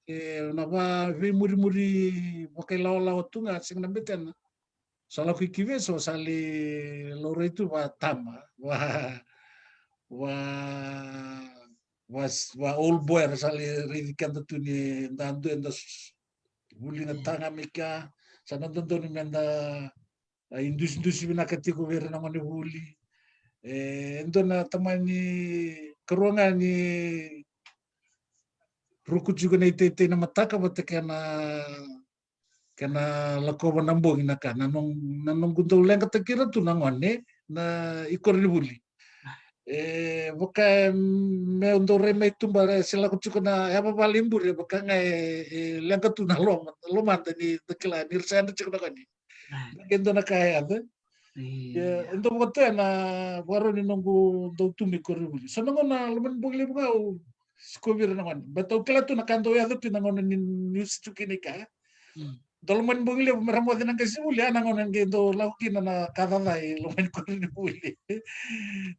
E, na va veimurimuri vakailawalawa tu ga, sega na betena. Sa lako i Q V S, sa lai laurai tu va tama, va, va, va, va old boy, era sa lai raici keda tu ni da dua eda s-, vuli ga taga mai kea, sa na dodonu meda a, idusidusi vinaka tiko vei ira na gonevuli. E, e dua na tamani karua ga ni ruku tiko na iteitei na mataka vata kei na, kei na lakova na bogi na ka. Na noqu, na noqu dau leqataki ira tu na gone na i koronivuli. E, vaka, mm, meu dau rai mai tuba, e se lako tiko na yavavala i bure, vaka ga e, e leqa tu na loma, lomada ni da kila ni ra sa yadra tiko na gone. Ke dua na ka e yaco. E dau vakatoya na vakarau ni noqu dau tu mai koronivuli. So na gauna loma ni bogi levu ga au sikovi ira na gone. Baleta au kila tu na ka dau yaco tu na gauna ni, ni usi tu kina i ka. Dau loma ni bogi levu me ra moce na qasenivuli, a na gauna qai dau lako kina na ka caca i loma ni koronivuli.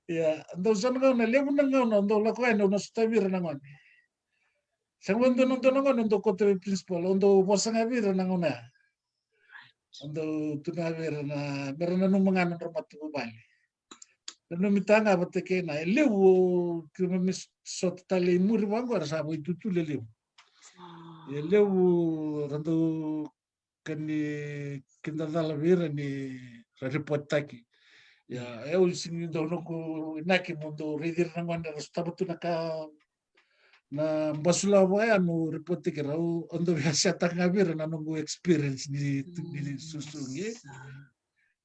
Ia, dau so na gauna, levu na gauna dau lako yani au na sotavi ira na gone. Sega vakadua na dua na gone au dau kauta vei principal, au dau vosa ga vei ira na gauna ya. Au dau tukuna vei ira na, me ra nanuma ga na nodra matavuvale. Nanumi taga vata kei na, e levu, keimami sota tale i muri vaqo era sa vakaitutu lelevu. E levu ra dau kani kidacala vei ira ni ra ripottaki. Ia, au sega ni dau noqu inaki mo dau raici ira na gone ra sotava tu na ka na basulawa vaya meu ripottaki ira, au dau via share taka ga vei ira na noqu experience ni, ni susugi.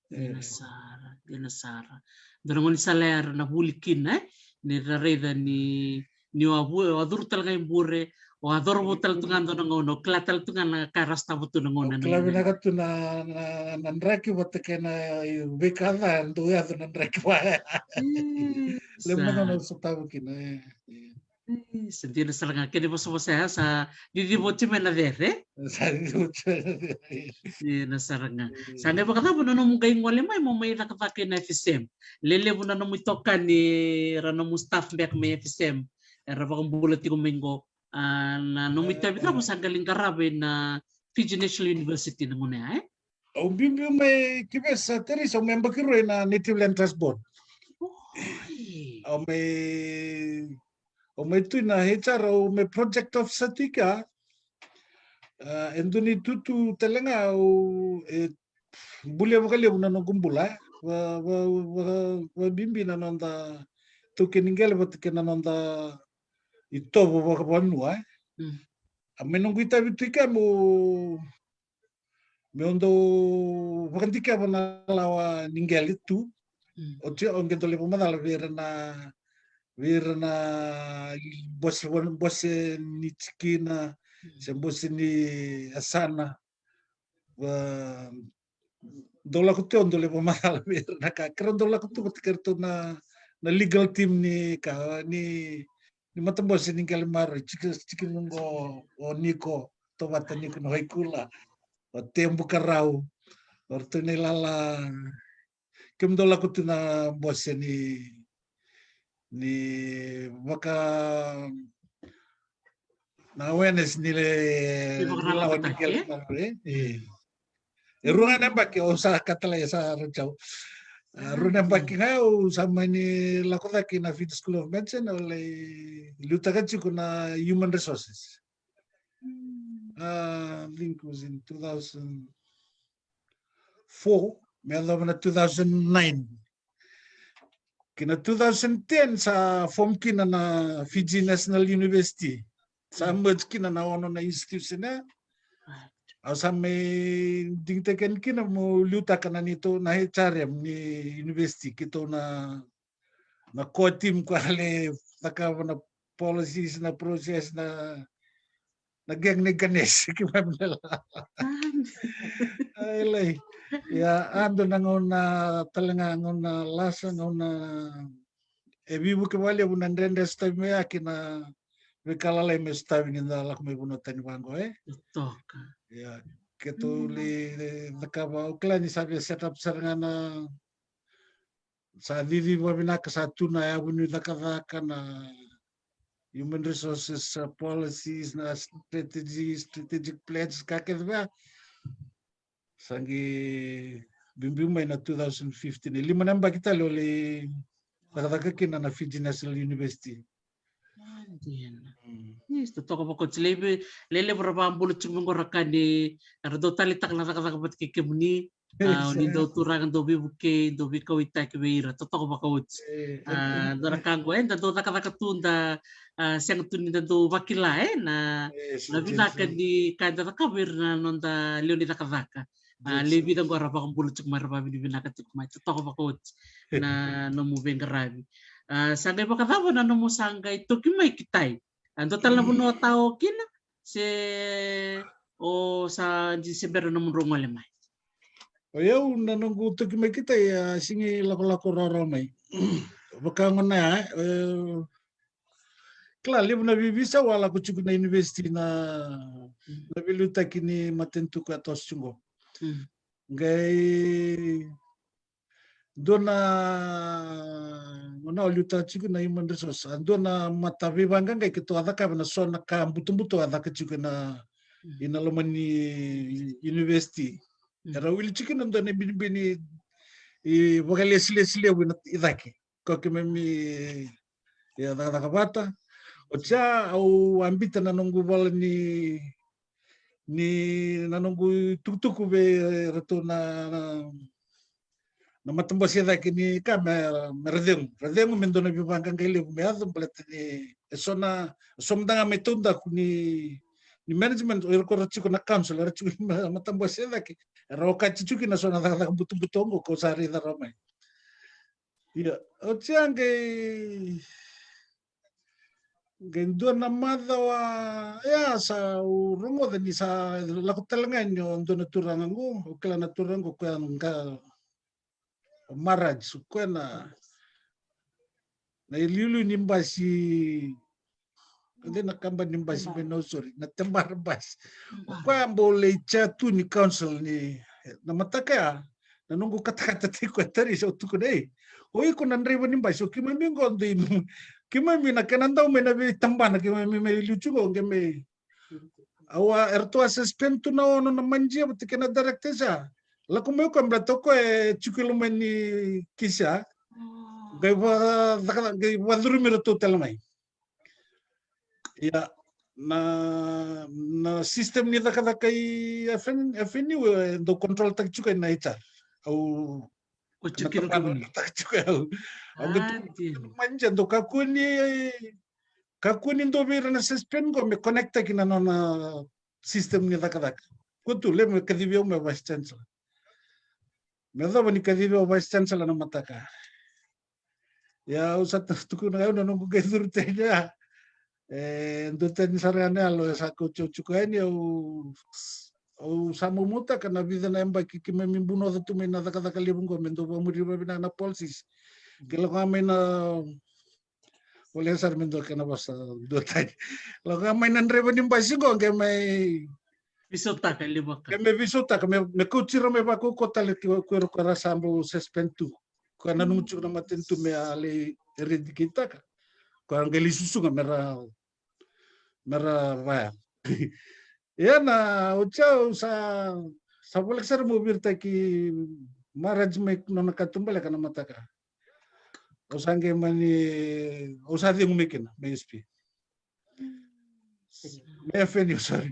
Dina sara, dina sara. Dua na gaunisala ya era na vuli kina, e? Ni ra raica ni, ni o a vu-, o a curu tale ga i bure, o a coro vou tale tu ga dua na gauna, o kila tale tu ga na ka ra sotava tu na gauna. Kila vinaka tu na, na, na draki vata kei na veika ca, dau yaco na draki vaya. Levu na gauna au sotava kina, e. Sa dina sara ga kena ivosavosa ya, sa ciciva oti mai na cere. Sa ciciva oti mai na cere. Dina sara ga. Sa qai vakacava na nomu qai gole mai mo mai cakacaka ina F S M? Lelevu na nomu itokani, ra nomu staff beka mai F S M era vakabula tiko mai qo. A, na nomu itavi cava sa qai lai qarava ina Fiji National University na gauna ya, e? Au biubiu mai Q V S, Teresa, au mai yabaki rua ina Native Land Trust Board. Au mai, au mai tu ina H R, au mai project officer tu i kea. A, e dua na itutu tale ga au, e bulia vakalevu na noqu bula, e. Va, va, va, vabibi na noda taukei ni qele vata kei na noda itovo vakavanua, e. A, mai noqu itavi tu i kea meu meu dau vakadikeva na lawa ni qele tu. Oti au qai dau lai vakamacala vei ira na, vei ira na bose, bose ni tikina, se bose ni yasana. Va, dau lako tu, dau lai vakamacala vei ira na ka. Keirau dau lako tu vata kei ratou na, na legal team ni ka, ni, ni matabose ni qele maroroi, tiki, tiki muqo, o Niko, Tovata Niko na Waikula, o Tebu Karau, o ratou na ilala. Kemudou lako tu na bose ni, ni vaka na awareness ni le, ni lawa ni qele maroroi, e. E rua ga na yabaki au sa katalai, sa rau jau. A, rua na yabaki ga au sa mani lako cake na Fiji School of Medicine, au lai liutaka tiko na human resources. A, I think it was in two thousand four me yacova na two thousand nine. Kina two thousand ten sa form kina na Fiji National University. Sa merge kina na ono na institution ya. Au sa mai digitaki yani kina meu liutaka na neitou na H R M ni university, keitou na, na core team koya lai cakava na policies, na process, na, na gang ni ganese, keimami na la. Ai, lai. Ia, a dua na gauna tale ga, gauna lasa, gauna e veivuke vakalevu na dredre sotavi mai, a, kei na veika lalai me sotavi ni da lako mai vanua tani vaqo, e? Toka. Ia, keitou lai cakava, au kila ni sa via set up sara ga na, sa cici vakavinaka, sa tu na yavu ni cakacaka, na human resources, uh, policies, na strategies, strategic plans, ka kece vaya. Sa qai biubiu mai na two thousand fifteen. E lima na yabaki tale au lai cakacaka kina na Fiji National University. A, dina. Mm. Yes, totoka vakaoti. Lai vei, lai levu ra vakabula tiko mai qo ra ka ni, era dau taleitaka na cakacaka vata kei kemuni. A, o ni dau turaga, dau veivukei, dau veikauwaitaki vei ira, totoka vakaoti. E, a, dua na ka qo, e, da dau cakacaka tu, da, a, sega tu ni da dau vakila, e, na, e, na vinaka ni ka eda cakava vei ira na noda lewe ni cakacaka. A, levu vica qo ra vakabula tiko mai, ra vakavinavinaka tiko mai, totoka vakaoti na nomu veiqaravi. A, sa qai vakacava na nomu sa qai toki mai ki tai? A, dua tale na vanua o tao kina, se o sa di se bera nomudrau gole mai? O yau na noqu toki mai ki tai, a, sega ni lakolako rawarawa mai. Vaka gona ya, e, kila, levu na veiveisau a lako tiko na university, na, na veiliutaki ni matanitu ka toso tiko qo. Mm. Qai dua na, gona au liutaka tiko na human resource, a, dua na mata veivaqaqai keitou a cakava na so na ka butobuto a caka tiko na, mm, ina loma ni university. Mm. Era wili tiko na dua na ibinibini, e, vakalesilesi levu ina i cake. Ko keimami, e, cakacaka vata. Oti ya au a biuta na noqu vola ni, ni na noqu itukutuku vei ratou na, na, na matabose e cake ni ka me, me ra cegu. Ra cegu me dua na veivaqaqai levu me yaco baleta ni e so na, e so mada ga mai taudaku ni, ni management, o ira ko ra tiko na council, era tiko na matabose e cake. Era okati tiko kina so na cakacaka butobuto qo ko sa raica rawa mai. Ia, oti ya qai, qai dua na macawa, ia, sa u rogoca ni sa lako tale ga yani o dua na turaga qo, o kila na turaga qo, koya ga o Maharaj, o koya na, na iliuliu ni basi, o cei na kabani ni basi mai Nausori, na Tebara basi. O koya bau lai chair tu ni council ni, na mataka ya, na noqu katakata tiko e tari, sa u tukuna, ei, o iko na draiva ni basi, o keimami qo dui, keimami na kena dau mai na veitabana, keimami mai liu tiko qo, qai mai, au a, eratou a suspend tu na ono na manager vata kei na director sa. Lako mai o koya baleta o koya e tiko i loma ni kisi ya. Qai va, qai vacurumi iratou tale mai. Ia, na, na system ni cakacaka i F N, F N U e dau control taki tiko na H R. Au, ko tiko na tabana, taki tiko au. Au qai, manager dau kakua ni, kakua ni dua vei ira na suspend qo me connect taki na nona system ni cakacaka. Ko tu, levu me kacivi au me vice chancellor. Me yacova ni kacivi au vice chancellor na mataka. Ia, au sa tukuna, au na noqu qai curu tani ya. E duatani sara ga na yalo e sa kauti au tiko yani, au, au sa momoutaka na vica na yabaki keimami bunoca tu mai na cakacaka levu qo me dau vakamuri vakavinaka na policies. Ke lako ga mai na, voleka sara me dua kena vosa duatani. Lako ga mai na draiva ni basi qo qai mai, Visotaka e levu vaka. Qai me visotaka, me, me kauti ira mai vakaukauwa tale ki, ko ira ko ra sa bau suspend tu. Ko ra nanuma tiko na matanitu me a lai eradicate-taka. Ko ra qai lai susuga me ra, me ra vaya. Ia na, oti au sa, sa voleka sara meu viritaki Maharaj mai nona katuba baleta na mataka. Au sa qai mani, au sa cegu mai kina, mai U S P. Mai F N U, sorry.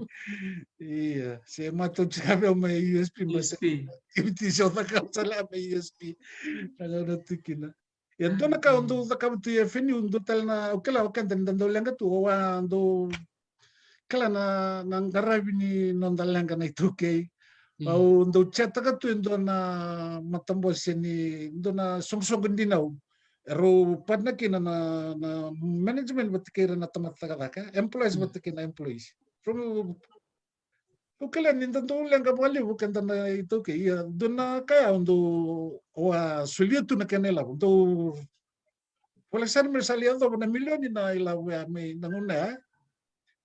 Ia, se matau tiko vei au mai U S P, ma se U S P. Tiviti se au cakava sara mai U S P. Na gauna tu kina. Ia dua na ka au dau cakava tu i F N U, dua tale na, au kila o keda ni da dau leqa tu, au a dau kila na, na qaravi ni noda leqa na iTaukei. Mm. Au dau chataka tu e dua na matabose ni, dua na soqosoqo dinau. E rau partner kina na, na management vata kei ira na tamata cakacaka, employees vata kei na employees. From, au kila ni da dau leqa vakalevu keda na iTaukei, ia dua na ka ya au dau, au a solia tu na kena ilavo, dau voleka sara me sa lai yacova na milioni na ilavo ya mai na gauna ya.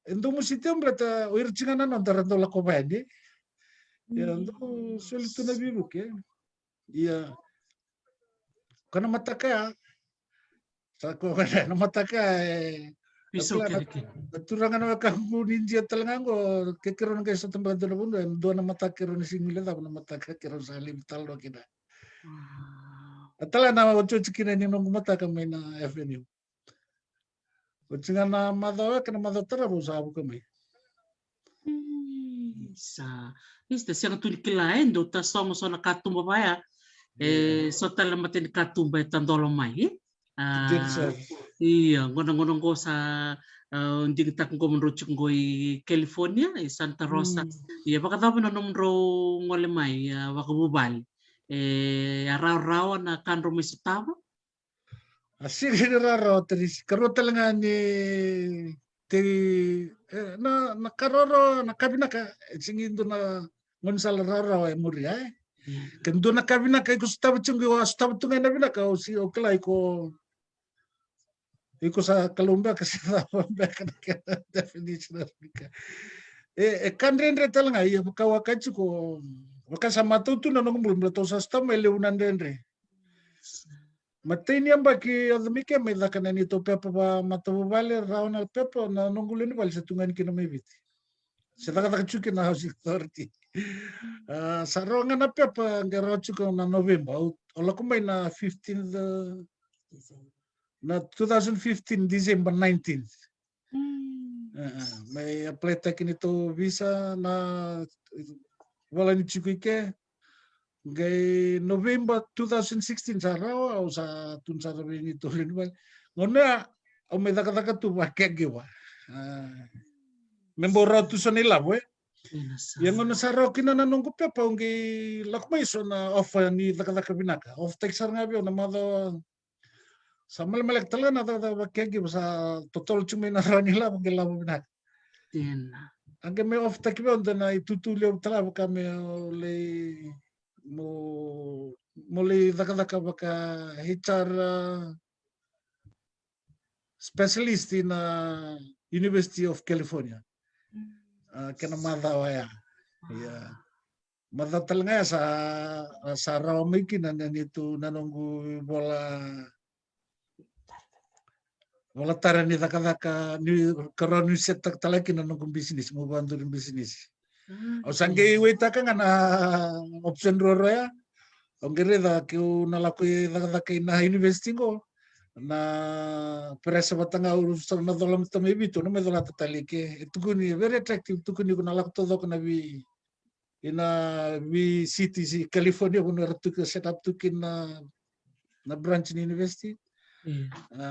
E dau mositi au baleta o ira tiko ga na noda ra dau lako vaya ni. Ia dau soli tu na veivuke. Ia. Ko na mataka ya. Sa ko na mataka ya e. Piso kere kina. Na turaga na wekaqu ni Idia tale ga qo, ke keirau na qai sota beka dua na vanua, e dua na mataka keirau na sega ni guilecava na mataka keirau sa laivi tale roa kina. Wow. A tale na otioti kina ni noqu mataka mai na F N U. Oti ga na macawa, kena macawa tarava au sa vuka mai. Isa. Isa, sega tu ni kila, e dau tasogo so na katuba vaya. E so tale na mata ni katuba e tadolo mai, e? Ia, gona gona qo sa, a, digitaka qo mo drau tiko qo i California, i Santa Rosa. Ia, vakacava na nomudrau gole mai, a, vakavuvale? E a rawarawa na ka drau mai sotava? A sega ni rawarawa, Tarisi. Karua tale ga ni tei, e, na, na ka rawarawa, na ka vinaka, e sega ni dua na gaunisala rawarawa e muria, e. Ke dua na ka vinaka iko sotava tiko, iko a sotava tu ga ena vinaka, au si, au kila iko, iko sa Kalou beka se cava beka na kena definition na vinaka. E, e ka dredre tale ga, ia vaka au a kaya tiko, vaka sa matau tu na noqu bula, baleta au sa sotava mai levu na dredre. Matai ni yabaki yaco mai ke, mai caka na neitou pepa vakamatavuvale, rawa na pepa, na noqu lewe ni vale sa tu ga yani kina mai Viti. Se cakacaka tiko kina na Housing Authority. A, sa rawa ga na pepa, qai rawa tiko na November. Au, au lako mai na fifteenth, e, na two thousand fifteen, December nineteenth. Mm. A, a, mai apply-taki neitou visa na ivola ni tiko i ke. Qai November two thousand sixteen sa rawa, au sa tukuna sara vei neitou lewe ni vale. Gauna ya, au mai cakacaka tu vaka caregiver. A, me bau rawa tu so na ilavo, e. Ia gauna sa rawa kina na noqu pepa, au qai lako mai so na offer ni cakacaka vinaka. Offer-taki sara ga vei au na macawa. Sa malemaleka tale ga na cakacaka vaka caregiver, sa totolo tiko mai na rawa ni lavo, qai lavo vinaka. Dina. A qai mai offer-taki vei au dua na itutu levu tale ga, vaka meu lai, mo, mo lai cakacaka vaka H R, a, specialist ina University of California. Mm. A, kena macawa ya. Wow. Ia. Macawa tale ga ya sa, sa rawa mai kina na neitou, na noqu ivola, ivola tara ni cakacaka, ni ka rawa niu set-taka tale kina na noqu bisinisi, meu vakaduri bisinisi. Mm. Au sa qai weightaka ga na option ruarua ya. Au qai raica keu na lako i cakacaka ina university qo, na pressure vata ga au sa na cola mada mai Viti, au na mai colata tale i ke. E tukuni, very attractive, tukuni ko na lako taucoko na vei, ina vei cities i California, vanua era tu kina, set up tu kina na, na branch ni university. Ia. A,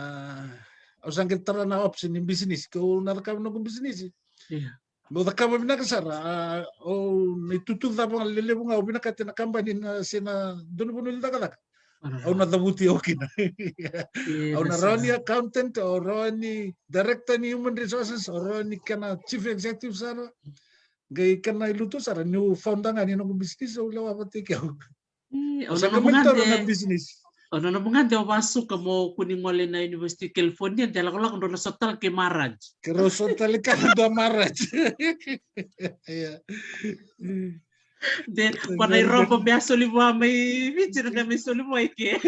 au sa qai tara na option ni bisinisi, keu na cakava noqu bisinisi. Ia. Meu cakava vinaka sara, a, au na itutu cava ga lelevu ga au vinakata na kabani, na, se na dua na vanua ni cakacaka. Au na cavuti au kina. Au na rawa ni accountant, au rawa ni director ni human resources, au rawa ni kena chief executive sara. Qai kena ilutu sara niu founder ga ni noqu business, au lewa vata kei au. Au na nomu gade na business. Au na nomu gade au vasuka mo kua ni gole na University of California, de lakolako drau na sota tale kei Maharaj. Keirau sota tale kei na dua Maharaj. Ia. De kua na iroba me a soli vua mai Viti, na qai mai soli vua i ke.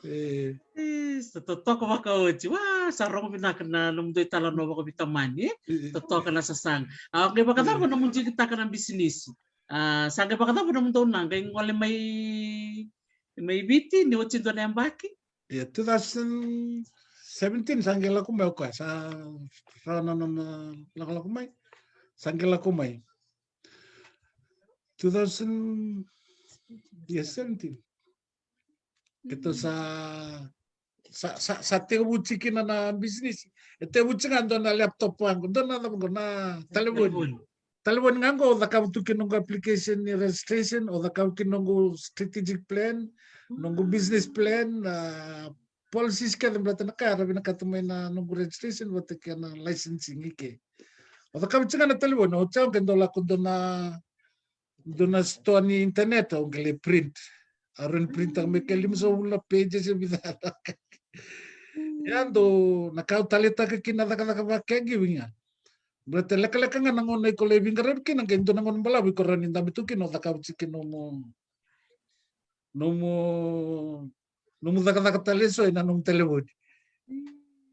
E. E, sa totoka vakaoti. Wa, sa rogo vinaka na nomudou italanoa vakaveitamani, e? E. Totoka na sasaga. A, qai vakacava nomu digitaka na bisinisi? A, sa qai vakacava nomudou na qai gole mai, mai Viti ni oti dua na yabaki? Ia, two thousand seventeen sa qai lako mai o koya, sa rawa na nona lakolako mai. Sa qai lako mai. Two thousand, ia, seventeen. Keitou sa, sa, sa, sa tekivu tiko kina na business. E tekivu tiko ga dua na laptop vaqo, dua na cava qo, na talevoni. Talevoni. Talevoni ga qo, au cakava tu kina noqu application ni registration, au cakava kina noqu strategic plan, noqu business plan, a, policies kece, baleta na ka era vinakata mai na noqu registration vata kei na licensing i ke. Au cakava tiko ga na talevoni, oti au qai dau lako dua na, dua na store ni internet, au qai lai print. Au rawa ni printaka mai ke limasagavulu na pages e vica. Ia dau na ka au taleitaka kina na cakacaka vakacaregiving ya. Baleta lekaleka ga na gauna iko lai veiqaravi kina, qai dua na gauna balavu iko rawa ni dabe tu kina, o cakava tiko kina nomu, nomu, nomu cakacaka tale eso ena nomu talevoni.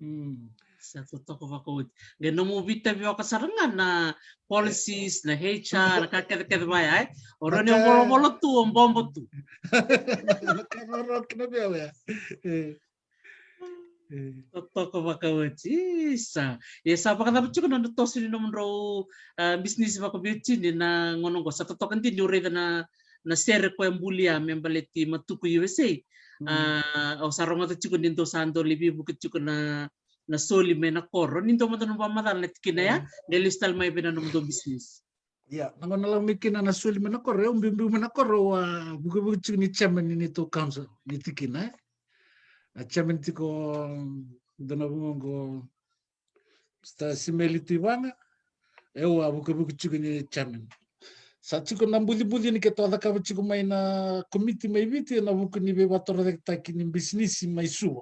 Mm. Sa totoka vakaoti. Qai nomu veitavioka sara ga na policies, na H R, na ka kecekece vaya, e? O rawa ni o volovolo tu, o bobo tu. Na ka roro kina vei au ya. E. E. Totoka vakaoti. Isa. Ia sa vakacava tiko na nona toso ni nomudrau, a, bisinisi vakaveiwatini na gauna oqo? Sa totoka dina niu raica na, na sere koya bulia me baleti Matuku U S A. Mm. A, au sa rogoca tiko ni dou sa dau lai veivuke tiko na, na soli mai na koro. Ni dou mada na vakamacala na tikina ya, mm, qai lesu tale mai vei na nomudou bisinisi. Ia, na gauna lako mai kina na soli mai na koro, au biubiu mai na koro, au a vukevuke tiko ni chairman ni neitou council ni tikina, e. A chairman tiko, dua na vugoqo, Mister Simeli Tuivaga, au a vukevuke tiko ni chairman. Sa tiko na bucibuci ni keitou a cakava tiko mai na komiti mai Viti, ena vuku ni veivakatorocaketaki ni bisinisi mai Suva.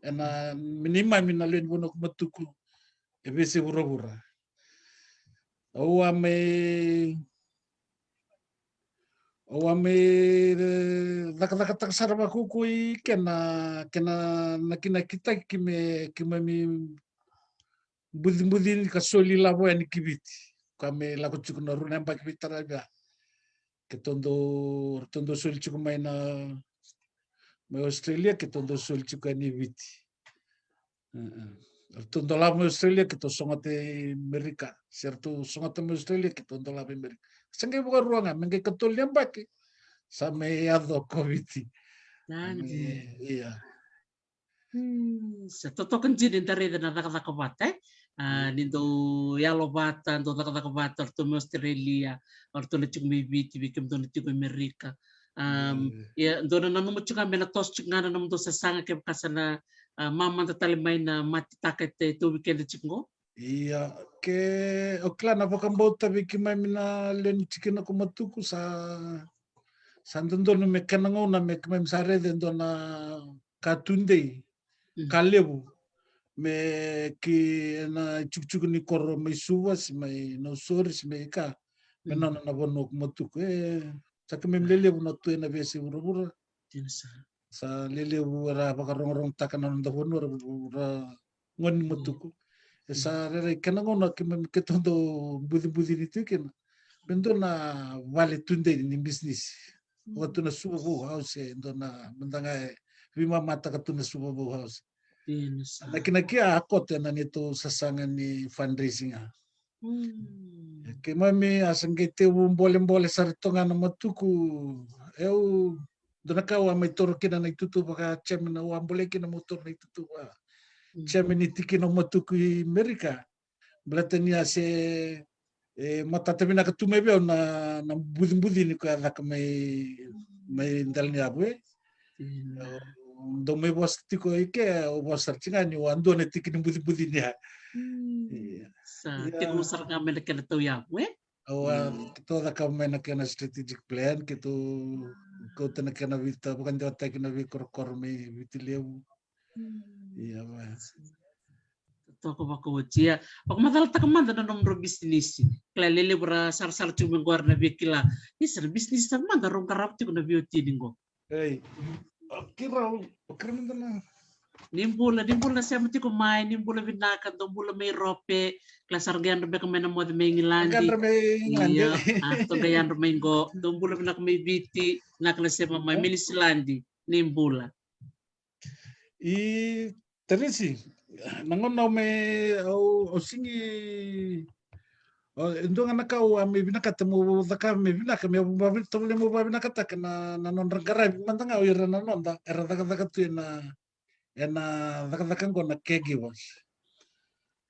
Ena, me neimami na lewe ni vanua ko Matuku, e veiyasai vuravura. Au a mai, au a mai, e, cakacakataka sara vakaukaua i kena, kena nakinakitaki me keimami bucibuci ni ka soli lavo yani ki Viti. Ka me lako tiko na rua na yabaki veitaravi ya. Keitou dau, ratou dau soli tiko mai na, mai Australia, keitou dau soli tiko yani Viti. E, e. Ratou dolava mai Australia, keitou sogota i Merika. Se ratou sogota mai Australia, keitou dolava i Merika. Sa qai vakarua ga, me qai katolu ni yabaki, sa mai yaco o Koviti. Nadi. E, ia. Hmm, sa totoka dina ni da raica na cakacaka vata, e? A, mm, ni dou yalo vata, dou cakacaka vata, o ratou mai Australia, o ratou na tiko mai Viti, vei kemudou na tiko i Merika. Am, mm, ia, dou na nanuma tiko ga me na toso tiko ga na nomudou sasaga kevaka sa na, a, mamada tale mai na matetaka e tauvi keda tiko qo? Ia, ke o kila na vakabauta vei keimami na lewe ni tikina ko Matuku sa, sa dodonu me kena gauna me keimami sa raica e dua na ka tudei, mm, ka levu, me ki na itikotiko ni koro mai Suva, se mai Nausori, se mai ka, me, mm, nona na vanua ko Matuku. E, sa keimami lelevu na tu ena veiyasai vuravura. Dina sara. Sa lelevu era vakarogorogotaka na noda vanua, ra, ra gone ni Matuku. E sa rairai kena gauna keimami keitou dau bucibuci ni tu kina. Me dua na vale tudei ni bisinisi. Vaka tu na Suva Vou House, e dua na, mada ga e veimamataka tu na Suva Vou House. Dina sara. Na kena kea a koto ena neitou sasaga ni fundraising, a. Mm. Keimami a sa qai tekivu bolebole sara tu ga na Matuku. Au, dua na ka au a mai toro kina na itutu vaka chairman, au a bolei kina meu toro na itutu vaka, mm, chairman ni tikina o Matuku i Merika. Baleta ni a se, e, matata vinaka tu mai vei au na, na bucibuci ni koya a caka mai, mai dela ni yavu, e. Ina. Dou mai vosa tiko i ke, au vosa sara tiko ga ni au a dua na tiki ni bucibuci ni ya. Mm. Ia. Sa, ia, tiko sara ga mai na kena tauyavu, e? Au a, mm, keitou cakava mai na kena strategic plan, keitou kauta na kena veivakadewataki na veikorokoro mai Viti Levu. Mm. Ia, va. Totoka vakaoti. Ia, vakamacalataka mada na nomudrau bisinisi. Kila lelevu ra sarasara tiko mai qori na via kila. Isa, na bisinisi sa mada rau qarava tiko na veiwatini qo. Ei. O keirau, o keirau mada na. Ni bula, ni bula na sema tiko mai, ni bula vinaka, dou bula mai Rope. Kila sara ga yadra beka mai na moce mai Igiladi. Yadra mai Igiladi. Ia, a, toka yadra mai qo. Dou bula vinaka mai Viti, vinaka na sema mai, mai Niusiladi. Ni bula. I Tarisi, na gauna au mai, au, au sigi, au, e dua ga na ka au a mai vinakata meu cakava mai vinaka, meu vavi-, tovolea meu vavinakataka na, na nodra qaravi mada ga o ira na noda era cakacaka tu ena, ena cakacaka qo na caregivers.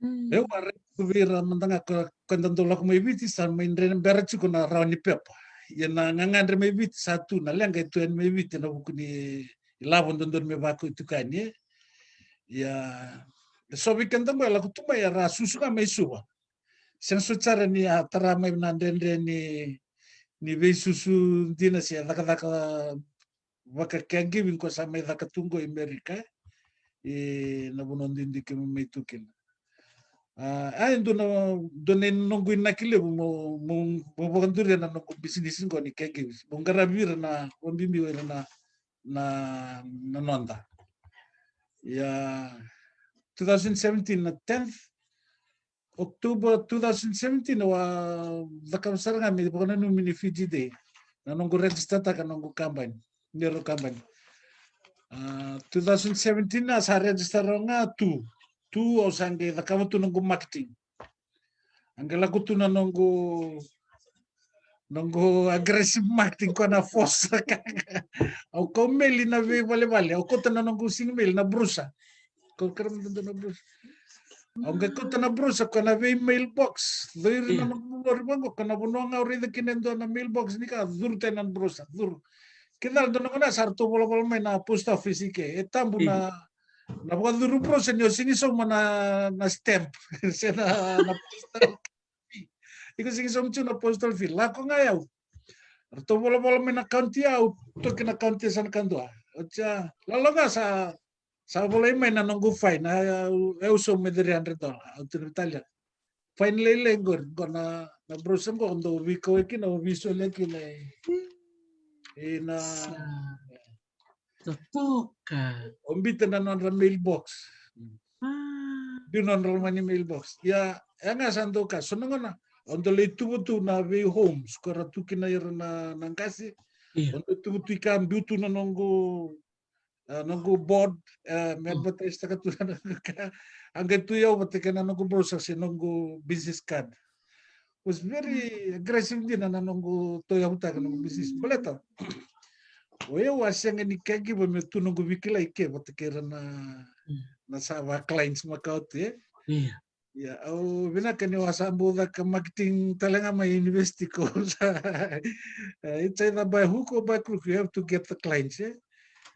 Mm. Eu a raica tu vei ira mada ga ko, ko da dau lako mai Viti, sa mai dre bera tiko na rawa ni pepa. Ia na gagadre mai Viti sa tu, na leqa e tu yani mai Viti ena vuku ni ilavo dodonu me vakau e tukuni, e. Ia, e so vei keda qo e lako tu mai era susu ga mai Suva. Sega soti sara ni a tara mai na dredre ni, ni veisusu dina se cakacaka vaka caregiving ko sa mai caka tu qo i Merika, e, na vanua duidui keimami mai tu kina. A, a, e dua na, dua na noqu inaki levu mo, mo, mo vakaduria na noqu bisinisi qo ni caregiving. Mo qaravi ira na, vakabibi o ira na, na, na noda. Ia, two thousand seventeen na tenth October two thousand seventeen, au a cakava sara ga me vakananumi ni Fiji Day. Na noqu register taka na noqu company, neirau company. A, two thousand seventeen a sa register au ga tu. Tu au sa qai cakava tu noqu marketing. A qai lako tu na noqu, noqu aggressive marketing ko na force. Au kau meli na veivalevale. Au kauta na noqu sigi meli na brusa. Kau kere mada dua na brusa. Au qai kauta na brusa ko na vei mailbox. Ciri na, mm, noqu lori vaqo, ko na vanua ga au raica kina e dua na mailbox ni ka, curu tani na brusa, curu. Kei cala dua na gauna sa ratou volavola mai na post office i ke. E tabu na, mm, na vakacuru brusa ni o sigi sauma na, na stamp. Se na, na postal. Iko sigi sauma tiko na postal fee. Lako ga yau. Ratou volavola mai na county, au toki na county sa na kadua. Oti ya, lalo ga sa, sa volai mai na noqu fine, a, au, au sauma three hundred dollar, au tukuna vei Talia. Fine lailai qori, qo na, na brusa qo, dou veikauwai kina, o veisolia kina, e, e na, sa, totoka. O bita na nodra mailbox. Ah. Biu nodra loma ni mailbox. Ia, e ga sa dau ka, so na gauna, o dau lai tuva tu na vei homes, ko ra tu kina ira na, na qase. Io. O dau tuva tu i ka, biu tu na noqu, a, noqu board, a, me, mm, advertise taka tu na noqu ka. A qai tu yau vata kei na noqu brochure se noqu business card. Was very, mm, aggressive dina na noqu tauyavutaka noqu business. Mm. Baleta o yau a sega ni caregiver me tu noqu veikilai ke vata kei ira na, mm, na sa va clients makawa tu, e? Io. Ia, au vinaka ni au a sa bau caka marketing tale ga mai university ko sa, e, it's either by hook or by crook, you have to get the clients, e?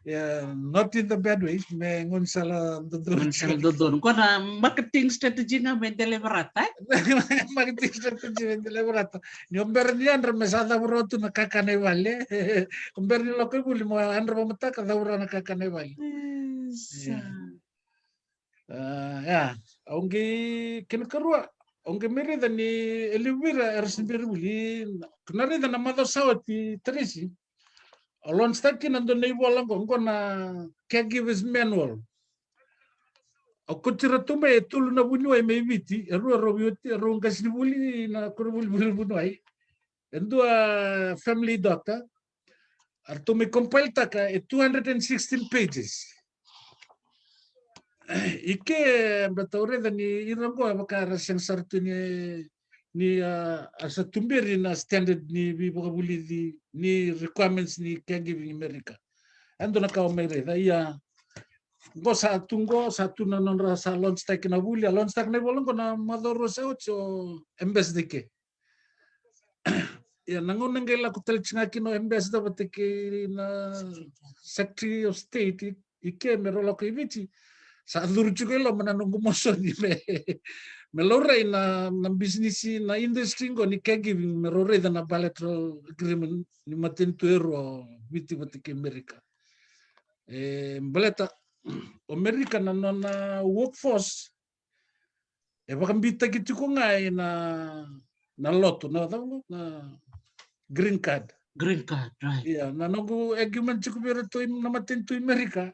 Yeah, not in the bad way, me gaunisala dodonu. Gaunisala dodonu. Ko na marketing strategy ga me deliverata, e? Marketing strategy me deliverata. Ni o bera ni yadra me sa cavura tu na kakana i vale. O bera ni lako i vuli mo yadra vakamataka, cavura na kakana i vale. Isa. Yeah. A, ia, au qai, kena karua, au qai mai raica ni e levu vei ira era se bera ni vuli. Ko na raica na macawa sa oti, Tarisi, au launch taka kina dua na ivola qo, qo na Caregivers Manual. Au kauti ira tu mai e tolu na vuniwai mai Viti, e rua rau veiwati, e rau qasenivuli na koronivuli vuniwai. E dua family doctor. Eratou mai compile taka e two hundred and sixteen pages. I ke, baleta au raica ni ira qo e vaka era sega sara tu ni, ni, a, a sa tuberi na standard ni veivakavulici ni requirements ni caregiving i Amerika. E dua na ka au mai raica, ia, qo sa tu qo, sa tu na nodra sa launch taki na vuli, a launch taki na ivola qo na macawa rua sa oti o Ambassador i ke. Ia na gauna qai lako tale tiko ga kina o ambassador vata kei na Secretary of State i, i ke me rau lako i Viti. Sa curu tiko i loma na noqu mosoni me, me laurai na, na bisinisi, na industry qo ni caregiving me rau raica na bilateral agreement ni matanitu e rua o Viti vata kei Amerika. E baleta o Amerika na nona workforce e vakabitaki tiko ga ina, na lotu, na, na, na green card. Green card, right. Ia, na noqu argument tiko vei iratou i, na matanitu i Amerika,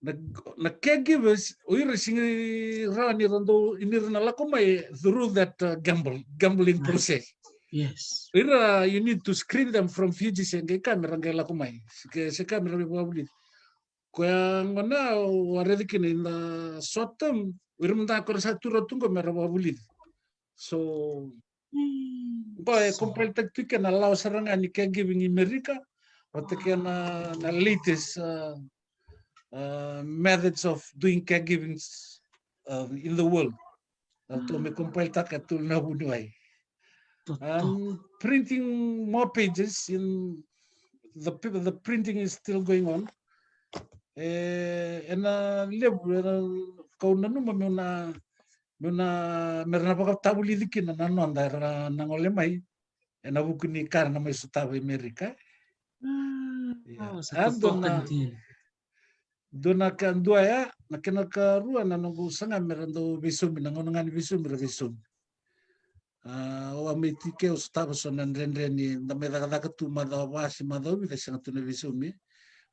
na, na caregivers, o ira sega ni rawa ni ra dau, ni ra na lako mai through that, uh, gamble, gambling process. Yes. O ira, you need to screen them from Fiji se qai ka me ra qai lako mai. Se ka me ra qai vakavulici. Koya gona au a raica kina in the short term, o ira mada ga ko ra sa tu rawa tu qo me ra vakavulici. So, qo e compile taki tu kina na lawa sara ga ni caregiving i Amerika, vata kei na, na latest, uh, uh, methods of doing caregivings, uh, in the world. Ratou me compile taka e tolu na vuniwai. I'm printing more pages in the, the printing is still going on. E, ena levu, ena kau nanuma meu na, meu na, me ra na vakatavulici kina na noda era na gole mai ena vuku ni ka era na mai sotava i Amerika. Ia, sa totoka dina. Dua na ka, dua ya, na kena karua na noqu saga me ra dau veisaumi, na gauna ga ni veisaumi ra veisaumi. A, au a mai tiko au sotava so na dredre ni da mai cakacaka tu macawa va se macawa vica sega tu na veisaumi.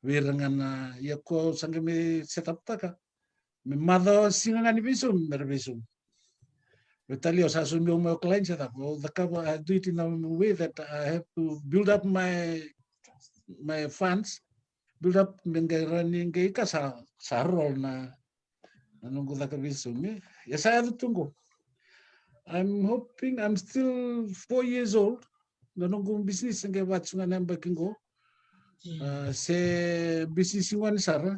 Vei ira ga na, ia ko sa qai mai set up taka me macawa siga ga ni veisaumi me ra veisaumi. Vei tale au sa saumi au mai o clients e cava, au cakava, I do it in a way that I have to build up my, my funds, build up me qai rani qai ka sa, sa roll na, na noqu caka veisaumi. Ia sa yaco tu qo. I'm hoping, I'm still four years old. Na noqu business qai vatu ga na yabaki qo. A, se business gone sara.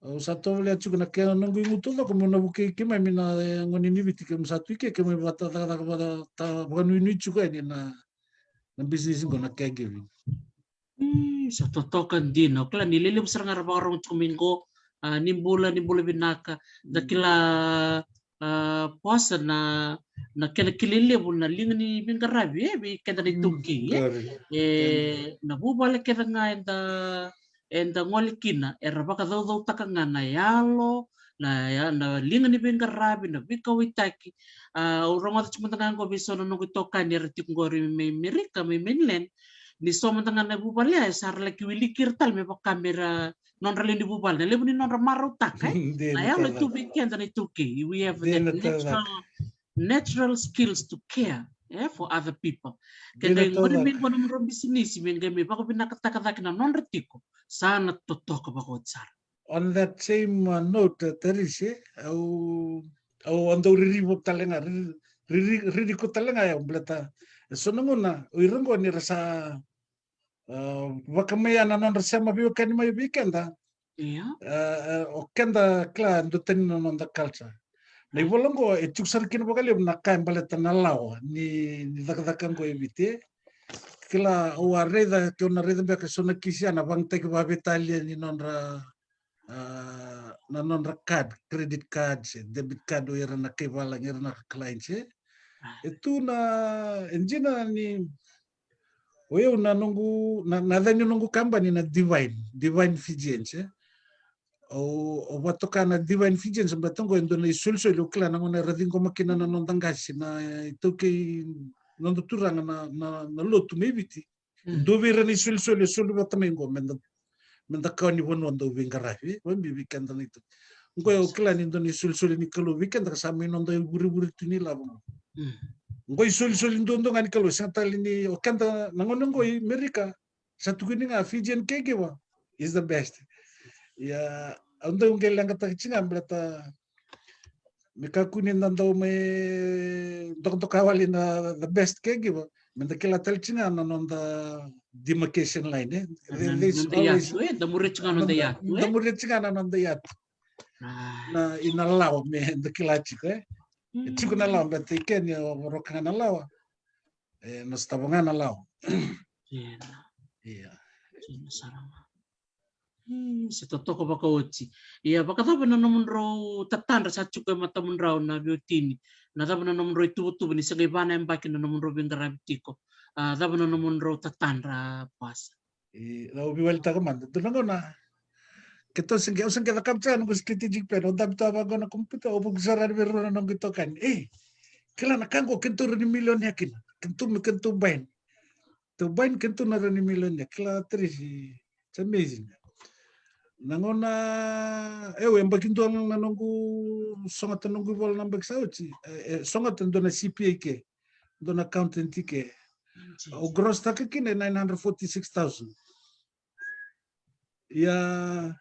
Au sa tovolea tiko na kena noqu igu taucoko meu na vukei keimami na, e, gone ni Viti keimami sa tu i ke, keimami vata cakacaka vata, vakanuinui tiko yani na, na business qo na caregiving. Sa totoka dina. O kila ni lelevu sara ga ra vakarogo tiko mai qo, a, ni bula, ni bula vinaka. Da kila, a, Posa, na, na kena kilai levu na liga ni veiqaravi, e, vei keda na iTaukei, e. E, na vuvale kece ga eda, eda gole kina era vakacaucautaka ga na yalo, na ya, na liga ni veiqaravi, na veikauwaitaki. A, au rogoca tiko mada ga qo vei so na noqu itokani era tiko qori mai Amerika, mai mainland. Ni so mada ga na vuvale ya e sa ra laki wiliki ira tale me vaka me ra nodra lewe ni vuvale, na levu ni nodra marautaka, e. Na yalo e tu vei keda na iTaukei. We have that natural, natural skills to care, e, for other people. Ke qai gori mai qo na nodrau bisinisi me qai mai vakavinakataka cake na nodra tiko, sa na totoka vakaoti sara. On that same, uh, note, uh, Teresi, au, au a dau ririva tale ga, riri, riri, ririko tale ga au baleta e so na gauna o ira qo ni ra sa, uh, vakamai ya na nodra sema veiwekani mai vei keda. Ia. Uh, uh, o keda kila duatani na noda culture. Na ivola qo e tiko sara kina vakalevu na ka e baleta na lawa ni, ni cakacaka qo e Viti. Kila, au a raica, keu na raica beka e so na kisi ya na vagataki vakaveitalia ni nodra, a, na nodra card, credit card se debit card o ira na kaivalagi, ira na clients, e. E tu na, e dina ni o yau na noqu, na, na yaca ni noqu kabani na Divine, Divine Fijians, e. Au, au vakatoka na Divine Fijians baleta qo e dua na isolisoli, au kila na gauna era ciqoma kina na noda qase na iTaukei, noda turaga na, na, na lotu mai Viti. Dua vei ira na isolisoli e soli vata mai qo me da, me da kawa ni vanua dau veiqaravi, e, vakabibi vei keda na ito. Qo au kila ni dua na isolisoli ni Kalou vei keda ka sa mai noda ivurevure tu ni lavo qo. Qo isolisoli duadua ga ni Kalou, sega tale ni o keda na gauna qo i Amerika, sa tukuni ga Fijian caregiver is the best. Ia, au dau qai leqataka tiko ga baleta me kakua ni da dau mai dokadoka wale na the best caregiver, me da kila tale tiko ga na noda demarcation line, e. They, they always, e, da muria tiko ga na noda yatu, e. Da muria tiko ga na noda yatu. Na, ina lawa me da kila tiko, e. E tiko na lawa, baleta i ke ni o voroka ga na lawa. E, na sotava ga na lawa. Ia. Ia. Ia, na sara ga. Hmm, se totoka vakaoti. Ia, vakacava na nomudrau tatadra sa tiko e matamudrau na veiwatini? Na cava na nomudrau ituvatuva ni se qai va na yabaki na nomudrau veiqaravi tiko? A, cava na nomudrau tatadra, Poasa? E, au veiwalitaka mada. Dua na gauna, keitou se qai, au se qai cakava tiko na noqu strategic plan. Au dabe tu vaqo na computer, au vuku sara yani vei rua na noqu itokani. E, kila na ka qo keitou rawa ni milionea kina. Keitou, keitou bain. Tou bain keitou na rawa ni milionea. Kila Tracy, it's amazing. Na gauna, eu, yabaki dua na noqu sogota noqu ivola na yabaki sa oti. E, e, sogota dua na C P A ke. Dua na accountant ke. Au gross taka kina e nine hundred forty-six thousand. Ia,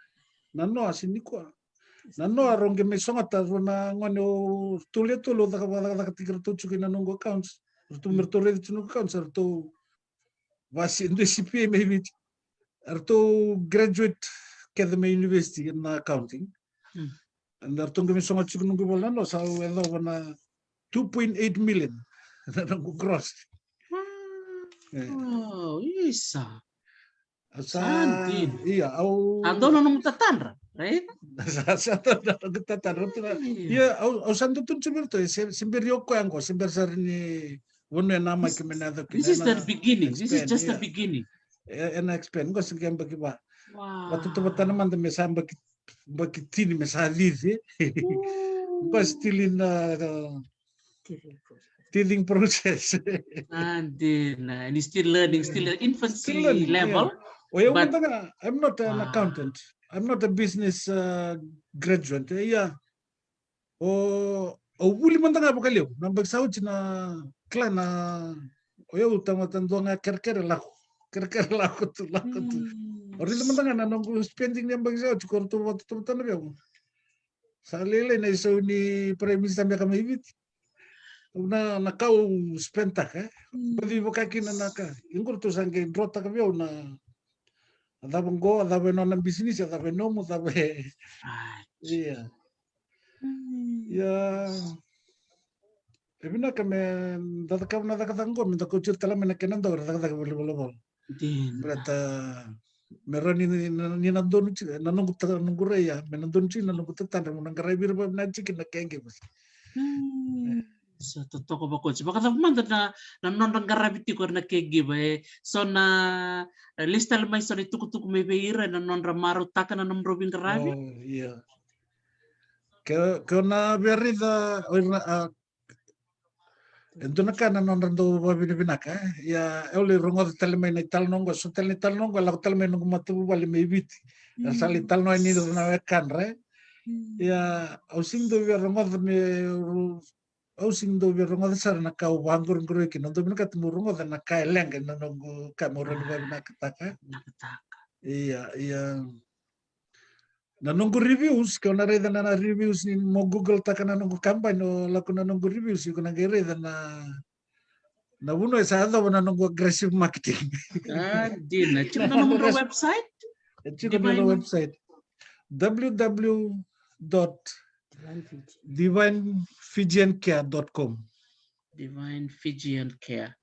na noa, se nikua. Na noa, rau qai mai sogota, rau na gone o tolu e tolu, au caka, caka, caka tiko ratou tiko na noqu accounts. Ratou me ratou raica tiko noqu accounts, ratou vasi, dua C P A mai Viti. Ratou graduate kece mai university na accounting. Hmm. Eda ratou qai mai sogota tiko noqu ivola na noa, sa au yacova na two point eight million. Na noqu gross. E. Wow, isa. Sa, sa dina. Ia, au sa dua na nomu tatadra, right? Sa, sa dua na nomu tatadra. Ia. Ia, au, au sa dau tukuna tiko vei ratou, se, se bera o koya qo, se bera sara ni vanua e namaki me na yaco kina. This is the beginning. This is just the beginning. E, ena expand, qo se qai yabaki va. Wow. Vatautauvata mada me sa yabaki, yabaki tini me sa cici. But still in, uh, teething process. Sa dina, and he's still learning, still at infancy level. O yau mada ga, I'm not an accountant. I'm not a business, uh, graduate. E, ia, o, au vuli mada ga vakalevu. Na yabaki sa oti na kila na, o yau tamata dua ga kerekere lako. Kerekere lako tu, lako tu. Au raica mada ga na noqu spending ni yabaki sa oti, ko ratou vatautauvata vei au. Sa lailai na isau ni Prime Minister beka mai Viti. Na, na ka au spendtaka, e. Baci vaka kina na ka. Ia qo ratou sa qai drawtaka vei au na, a cava qo, a cava e nona bisinisi, a cava e nomu, a cava e. Ia. Ia. E vinaka me da cakava na cakacaka qo, me da kauti ira tale mai na kena dau era cakacaka voli volavola. Dina. Baleta me rawa ni, ni, ni na donu tiko na noqu ta, noqu rai ya, me na donu tiko na noqu tatadra, mo na qaravi ira vakavinaka tiko na caregivers. Hmm. E. Sa totoka vakaoti. Vakacava mada na, na nodra qaravi tiko na caregiver, e? So na, e, lesu tale mai so na itukutuku mai vei ira, na nodra marautaka na nomudrau veiqaravi? Oh, ia. Ke, ke o na via raica, o ira na, a, e dua na ka na nodra dau vakavinavinaka, e? Ia, au lai rogoca tale mai na italanoa qo, so tale na italanoa qo, e lako tale mai noqu matavuvale mai Viti. Era sa lai talanoa yani ira na wekadra, e? Mm. Ia, au sega ni dau via rogoca me, au sega ni dau via rogoca sara na ka au vaqoroqoroya kina, au dau vinakata meu rogoca na ka e leqa, na noqu ka meu rawa ni vakavinakataka. Vinakataka. Ia, ia. Na noqu reviews, ke o na raica na, na reviews ni mo Google taka na noqu kabani, o lako na noqu reviews, iko na qai raica na, na vanua e sa yacova na noqu aggressive marketing. A, dina. Tiko na nomudrau website? E tiko na nomudrau website. W W W dot divine fijian care dot com. Divine Fijian Care.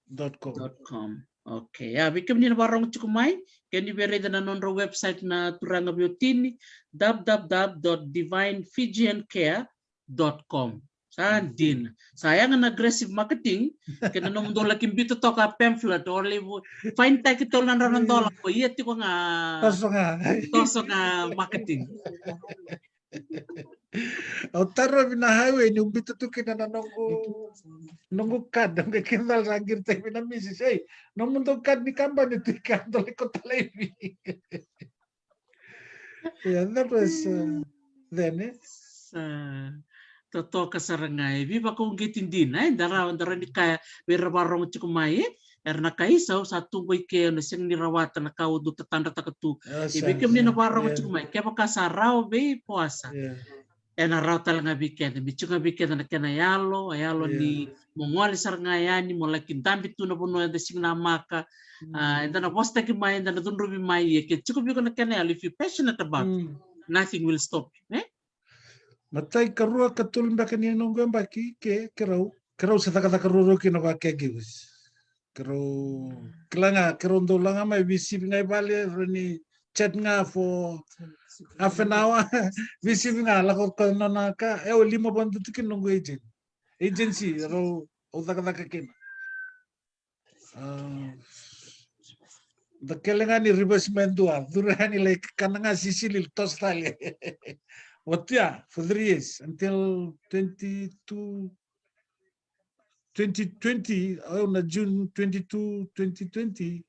Dot com. Dot com. Okay. Ia, vei kemuni na vakarorogo tiko mai, ke ni via raica na nodrau website na turaga veiwatini, w w w dot divine fijian care dot com. Sa dina. Sa yaga na aggressive marketing, kei na nomudou laki biuta toka a pamphlet, o levu, fine taki tolu na drau na dola, ko ia tiko ga. Toso ga. Toso ga marketing. Au tarovi na highway niu biuta tu kina na noqu, noqu card, au qai kidal sa qiri tiko vei na misisi, ei, nomudou card ni kabani tu i ke, dou lai kauta laivi. Yeah, that was, uh, then, e? Sa totoka sara ga, e veivakauqeti dina, e, da rawa, da rawa ni kaya vei ira vakarorogo tiko mai, e? Era na kaya, isa, au sa tu qo i ke, au na sega ni rawata na ka au dau tatadrataka tu. E, vei kemuni na vakarorogo tiko mai, kevaka sa rawa vei Poasa, ena rawa tale ga vei keda, me tiko ga vei keda na kena yalo, a yalo ni mo gole sara ga yani, mo laki dabe tu na vanua eda sega ni namaka. A, eda na vosataki mai, eda na cudruvi mai, ia ke tiko vei iko na kena yalo, if you're passionate about it, nothing will stop you, e? Matai, karua, katolu beka ni noqu yabaki, ke, keirau, keirau se cakacaka ruarua kina vaka caregivers. Keirau, kila ga, keirau dau laga mai, veisivi ga i vale, rau ni chat ga for half an hour. Veisivi ga, lako ka nona ka, e, o lima vata tu kina noqu agent. Agency, rau, au cakacaka kina. Ah, da kele ga ni reverse mai dua, curu ga ni lai kana ga sisili, toso tale. Oti ya, for three years, until twenty-two, twenty twenty, au na June twenty-two, twenty twenty,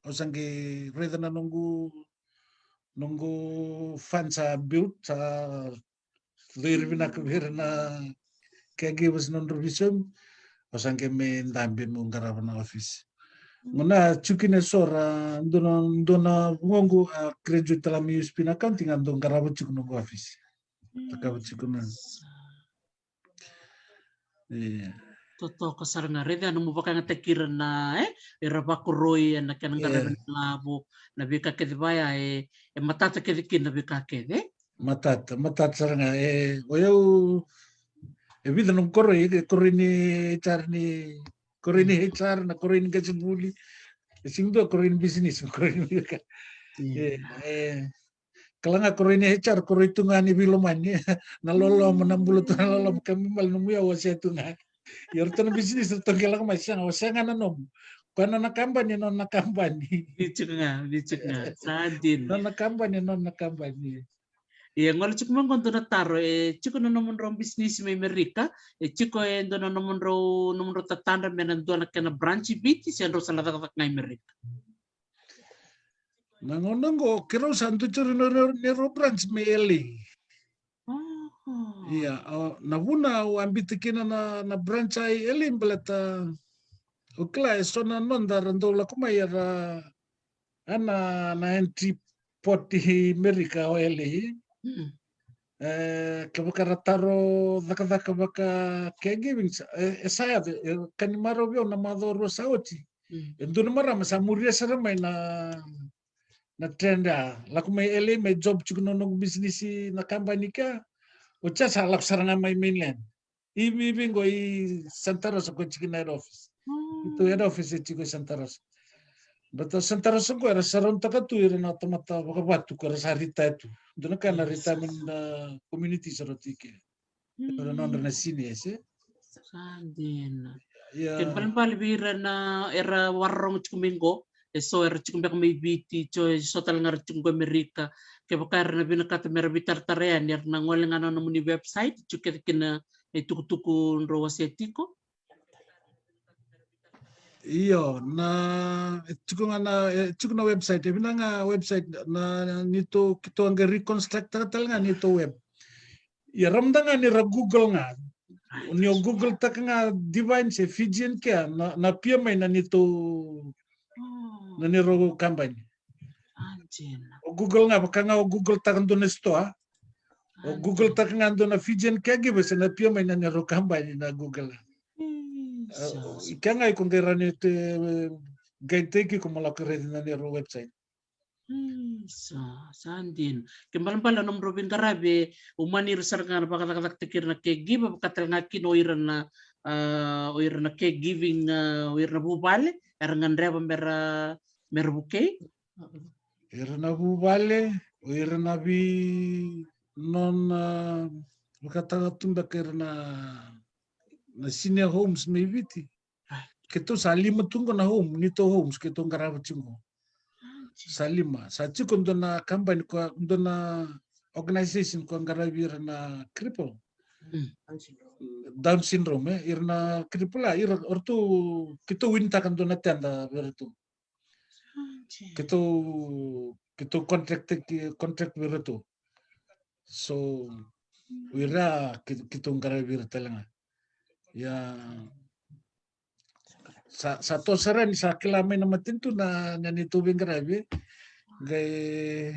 au sa qai raica na noqu, noqu fund sa build, sa curu vinaka vei ira na caregivers, nodrau veisaumi, au sa qai mai dabe meu qarava na office. Gauna tiko kina eso ra, dua na, dua na vugoqu a graduate tale mai U S P na accounting, a dau qarava tiko noqu office. Cakava tiko na. Ia. Totoka sara ga, raica nomu vakayagataki ira na, e, ira vakoroi ena kena qaravi na lavo, na veika kece vaya, e, e matata kece kina na veika kece, e? Matata, matata sara ga, e, o yau, e vica noqu koroi, e koroi ni H R ni, koroi ni H R, na koroi ni qasenivuli, e sega ni dua koroi ni business, koroi ni veika. Ia. E, e, Kila ga, koroi ni H R, koroi tu ga ni veilomani. Na loloma, na bula tu na loloma, ka mai mali nomu iyau, wasea tu ga. Ia ratou na business, ratou qai lako mai, sega, wasea ga na nomu. Koya nona kabani, nona kabani. Vica ga, vica ga. Sa dina. Nona kabani, nona kabani. Ia, gole tiko mai qo dua na taro, e tiko na nomudrau business mai Amerika, e tiko e dua na nomudrau, nomudrau tatadra me na dua na kena branch i Viti, se drau sa na cakacaka ga i Amerika? Na gauna qo, keirau sa dui turi na, na, neirau branch mai L A. Oh. Ia, o, na vuna au a biuta kina na, na branch i L A baleta, o kila, e so na noda ra dau lako mai era, a na, na entry port i Amerika o L A. Mm. E, kevaka ra taro cakacaka vaka caregiving, sa, e, e sa yaco, e, ka ni marau vei au na macawa rua sa oti. Mm. E dua na marama sa muria sara mai na, na trend, a lako mai L A, mai job tiko na noqu business na kabani kea. Oti ya sa lako sara ga mai mainland. I, i vei qo, i Santa Rosa, ko tiko na head office. Mm. Keitou head office e tiko i Santa Rosa. But, uh, Santa Rosa qo era surround-taka tu ira na tamata vakavatu ko era sa retire tu. Dua na ka na, yes, retirement, uh, community sa rau tiko. Era nodra na seniors, e? Sa dina. Ia. Kena ibalebale vei ira na, era vakarorogo tiko mai qo, e so era tiko beka mai Viti, so, e so tale ga era tiko qo Amerika. Kevaka era na vinakata mera veitaratara yani, era na gole ga na nomuni website, tiko kece kina na itukutuku drau wasea tiko. Io, na, e tiko ga na, e tiko na website, e vinaka ga website, na, na neitou, keitou a qai reconstruct-taka tale ga neitou web. Ia, ra mada ga ni ra Google ga. Ni o Google-taka ga Divine se Fijian Care, na, na appear mai na neitou, oh, na neirau kabani. Sa dina. O Google ga, vaka ga o Google-taka dua na store. O Google-taka ga dua na Fijian Caregivers, ena appear mai na neirau kabani na Google. Mm, e, sa, o, sa. I kea ga iko qai rawa ni te, e, guide-taki iko mo lako raici na neirau website. Mm, sa, sa dina. Kena ibalebale na nomudrau veiqaravi, e umani ira sara ga na vakacakacakataki ira na caregiver, vaka tale ga kina o ira na, a, o ira na caregiving, a, o ira na vuvale, era gadreva mera, mera vukei. Ira na vuvale, o ira na vei nona, a, vakataka tu beka ira na, na senior homes mai Viti. Keitou sa lima tu qo na home, neitou homes keitou qarava tiko qo. Sa lima. Sa tiko dua na kabani, ko dua na organization ko qaravi ira na cripple. Mm. Down syndrome, e, ira na cripple, a, ira, o ratou, keitou win-taka dua na tender vei iratou. Keitou, keitou contract, contract vei iratou. So, o ira, kei, keitou qaravi ira tale ga. Ia, sa, sa toso sara ni sa kila mai na matanitu na, na neitou veiqaravi. Qai,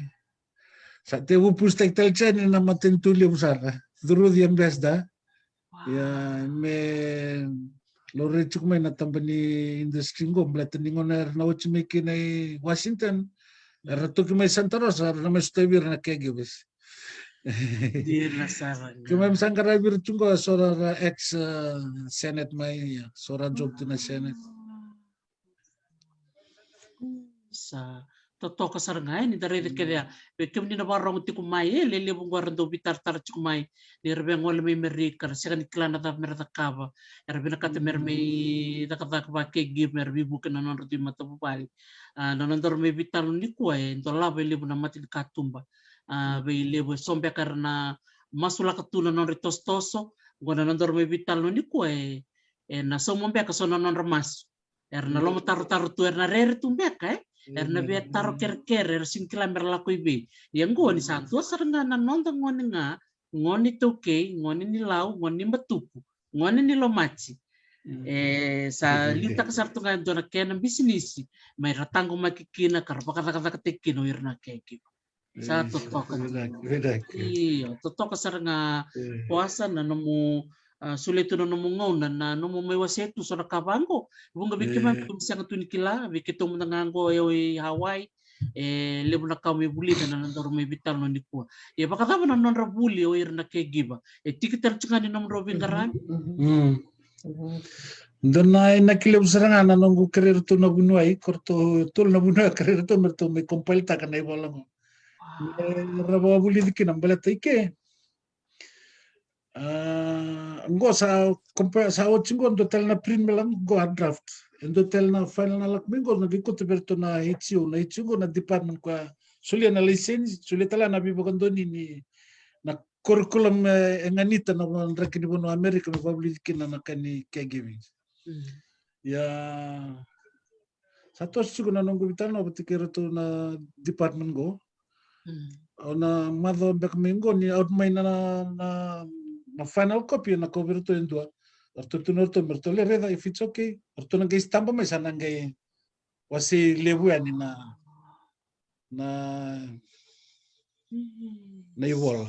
sa tevu pusitaki tale tiko yani na matanitu levu sara. Through the ambassador. Wow. Ia, me laurai tiko mai na taba ni industry qo, baleta ni gauna era na oti mai kina i Washington, era toki mai Santa Rosa, era na mai sotavi ira na caregivers. Dina sara ga. Keimami sa qaravi ira tiko qo, so ra, ra ex, uh, Senate mai, ia, so ra job tu na Senate. Ah. Sa totoka sara ga e, ni da raica kece ya. Vei kemuni na vakarogo tiko mai e, lelevu qo era dau veitaratara tiko mai ni ra via gole mai Merika, ra sega ni kila na cava me ra cakava. Era vinakata me ra mai cakacaka vaka caregiver, me ra veivuke na nodra dui matavuvale. A, na nodaru mai veitalanoa nikua e dolava e levu na mate ni katuba. A, vei levu e so beka era na masulaka tu na nodra itosotoso. Qo na nodaru mai veitalanoa nikua e, e na sauma beka so na nodra masu. Era na lomatarotaro tu, era na rere tu beka e, era na via taro kerekere, era sega ni kila me ra lako i vei. Ia qo ni sa dua sara ga na noda gone ga, gone iTaukei, gone ni Lau, gone ni Matuku, gone ni Lomati. E sa liutaka sara tu ga e dua na kena bisinisi me ra taqomaki kina ka ra vakacakacakataki kina o ira na caregiver. Sa totoka. Io, totoka sara ga. Poasa, na nomu, a, solia tu na nomu gauna, na nomu mai wasea tu so na ka vaqo. Vuqa vei keimami keimami sega tu ni kila, vei keitou mada ga qo e o i Hawaii. E levu na ka mai vulica na nodaru mai veitalanoa nikua. E vakacava na nodra vuli o ira na caregiver? E tiki tale tu ga ni nomudrau veiqaravi? Dua na inaki levu sara ga na noqu kerei iratou na vuniwai, ko ratou tolu na vuniwai kerei iratou me ratou mai compile-taka na ivola qo. Me ra vakavulici kina baleta i ke. A, qo sa compile, sa oti qo, dua tale na print me lako qo, a draft. E dua tale na final na lako mai qo, na qai kauta vei iratou na H C O, na H C O qo na department ko a solia na laiseni, solia tale na veivakadonui ni na curriculum e, e ganita na draki ni vanua Amerika me vakavulici kina na ka ni caregiving. Ia sa toso tiko na noqu veitalanoa vata kei iratou na department qo. Au na macawa beka mai qo ni out mai na, na, na final copy na kau vei iratou e dua. Ratou tukuna ratou me ratou lai raica if it's okay. Ratou na qai sitaba mai, sa na qai wasei levu yani na, na, na ivola.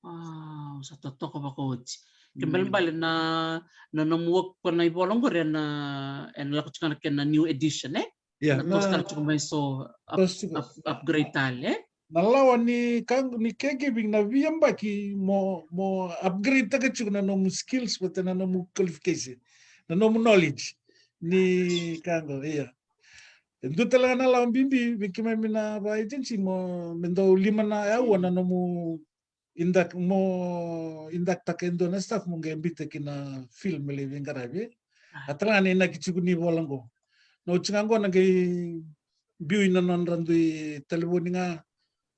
Wow, sa totoka vakaoti. Ke balebale na, na nomu work ko na ivola qori ena, ena lako tiko na kena new edition, e? Na toso tale tiko mai so up, up, upgrade tale, e? Na lawa ni ka ni caregiving na veiyabaki mo, mo upgrade taka tiko na nomu skills vata na nomu qualification, na nomu knowledge ni ka qo, ia. E dua tale ga na lawa bibi vei keimami na va agency mo, me dau lima na aua na nomu induct, mo induct taka e dua na staff mo qai biuta ki na field me lai veiqaravi. A tale ga na inaki tiko ni vola qo. Na oti ga qo na qai biu ina nodra dui talevoni ga,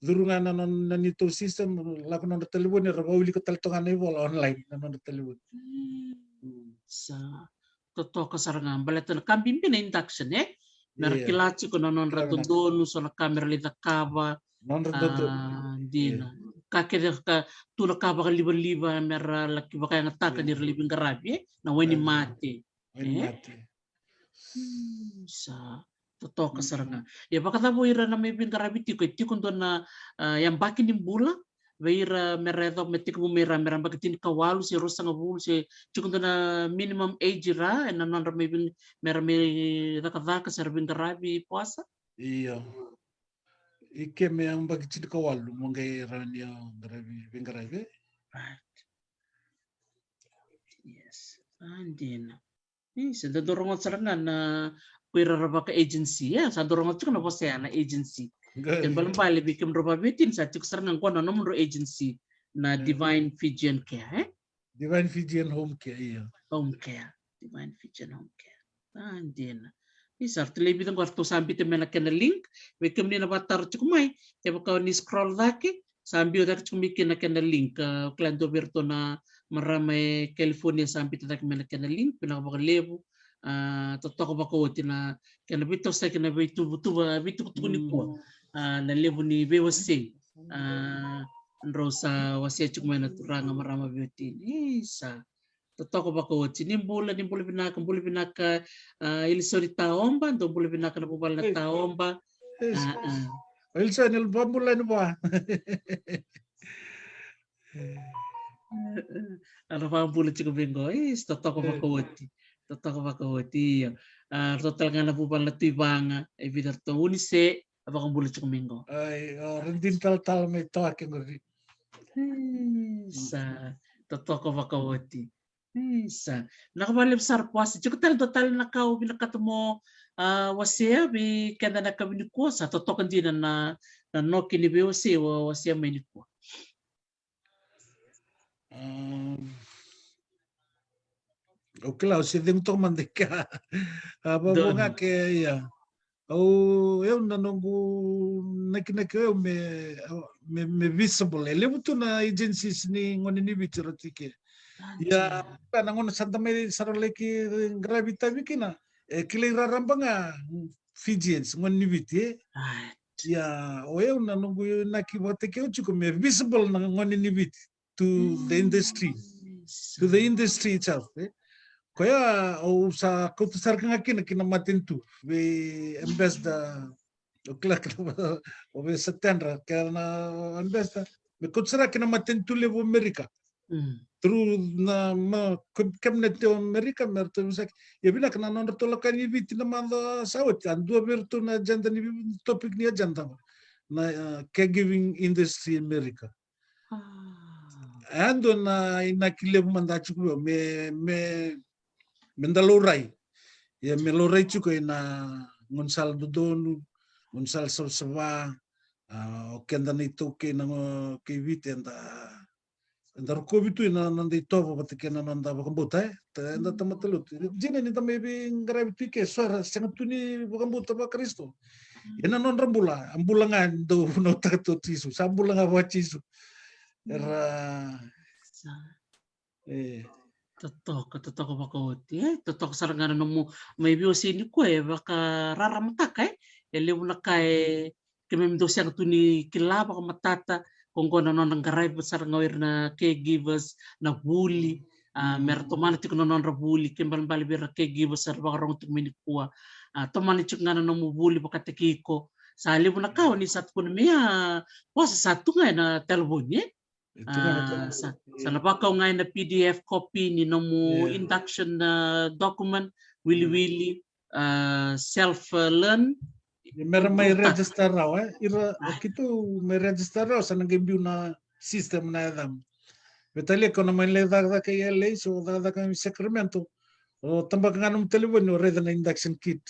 curu ga na nona, na neitou system, lako nodra talevoni, ra vakaulika tale toka ga na ivola online na nodra talevoni. Sa totoka sara ga, baleta na ka bibi na induction, e? Me ra kila tiko na nodra dodonu, so na ka me ra lai cakava. Nodra dodonu. Dina. Ka kece ka tu na ka vakalivaliva me ra laki vakayagataka ni ra lai veiqaravi, e? Na wai ni mate. Wai ni mate. Sa totoka sara ga. Ia vakacava o ira na mai veiqaravi tiko, e tiko dua na, a, yabaki ni bula vei ira me ra yaco me tekivu mai ra, me ra yabaki tinikawalu se ruasagavulu, se tiko dua na minimum age ra ena nodra mai vei, me ra mai cakacaka se ra veiqaravi, Poasa? Io. I ke me yabaki tinikawalu mo qai rawa ni o qaravi, veiqaravi. Right. Yes. A, dina. Ni sa dau rogoca sara ga na ko ira ra vaka agency, e? Sa dau rogoca tiko na vosa ya na agency. Ke balebale vei kemudrau vaveiwatini sa tiko sara ga qo na nomudrau agency, na Divine Fijian Care, e? Divine Fijian Home Care, io. Home Care. Divine Fijian Home Care. A, dina. Ni sa ratou lai vica qo ratou sa biuta mai na kena link. Vei kemuni na vakataro tiko mai, kevaka o ni scroll cake, sa biu cake tiko mai kina na kena link. A, o kila dua vei iratou na marama e California sa biuta cake mai na kena link, vinaka vakalevu. A, totoka vakaoti na kena veitosoyaki na veituvatuva, veitukutuku nikua. A, na levu ni veiwasei. A, drau sa wasea tiko mai na turaga, marama veiwatini. Isa. Totoka vakaoti. Ni bula, ni bula vinaka, bula vinaka, a, Ilisoni Taoba, dou bula vinaka na vuvale na Taoba. A, a. Ilisoni, bula ni vua. A, na vakabula tiko vei qo. Is, totoka vakaoti. Totoka vakaoti, io. A, ratou tale ga na vuvale na Tuivaga, e vica ratou, Unise, a vakabula tiko mai qo. Ai, o, ra dina talatala mai Tawake qori. Sa totoka vakaoti. Isa. Na ka vale sara Poasa. Tiko tale dua tale na ka o vinakata mo a wasea vei keda na ka vinikua, sa totoka dina na na noki ni veiwasei o wasea mai nikua. Um, o kila o se cegu toka mada i kea. A vavo ga ke ia. Au eu na noqu nakinaki eu me me me visible. E levu tu na agencies ni gone ni Viti rau tike. Ia ka na gone sa da mai sara leki qaravi tavi kina. E kilai raraba ga Fijians gone ni Viti e. Ia o eu na noqu inaki vakataki au tiko me visible na gone ni Viti to the industry, to the industry itself e. Koya au sa kauta sara ka ga kina kina matanitu vei ambassador. O kila kina o vei Satendra kei na ambassador me kauta sara kina matanitu levu Amerika. Through na ma cabinet o Amerika me ratou visaki. Ia vinaka na nodratou lako yani Viti na macawa sa oti a dua vei ratou na agenda ni topic ni agenda na caregiving industry Amerika. A dua na inaki levu mada tiko vei au me me me da laurai. Ia me laurai tiko ina gaunisala dodonu, gaunisala savasava. A o keda na iTaukei na kei Viti eda eda rokovi tu ina noda itovo vata kei na noda vakabauta e eda tamata lotu. Dina ni da mai veiqaravi tu i ke so era sega tu ni vakabauta vaKarisito. Ia na nodra bula a bula ga dau vunautaka tu o Jisu, sa bula ga vaJisu. Era e totoka, totoka vakaoti e totoka sara ga na nomu mai veiwasei nikua e vakararamataka e e levu na ka e keimami dau sega tu ni kila vakamatata. Ko qo na nona qaravi sara ga o ira na caregivers na vuli a me ra tomana tiko na nodra vuli ke balebale vei ira na caregivers era vakarogo tiko mai nikua. A tomana tiko ga na nomu vuli vakataki iko. Sa levu na ka o ni sa tukuna mai a Poasa sa tu ga ena talevoni e. Sa na vakau ga ena P D F copy ni nomu induction document, wiliwili, self learn. Me ra mai register rawa e ira o kitu me register rawa sa na qai biu na system na yacamu. Me talia ko na mai lai cakacaka i L A so cakacaka i Sacramento. O tabaka ga nomu talevoni o raica na induction kit.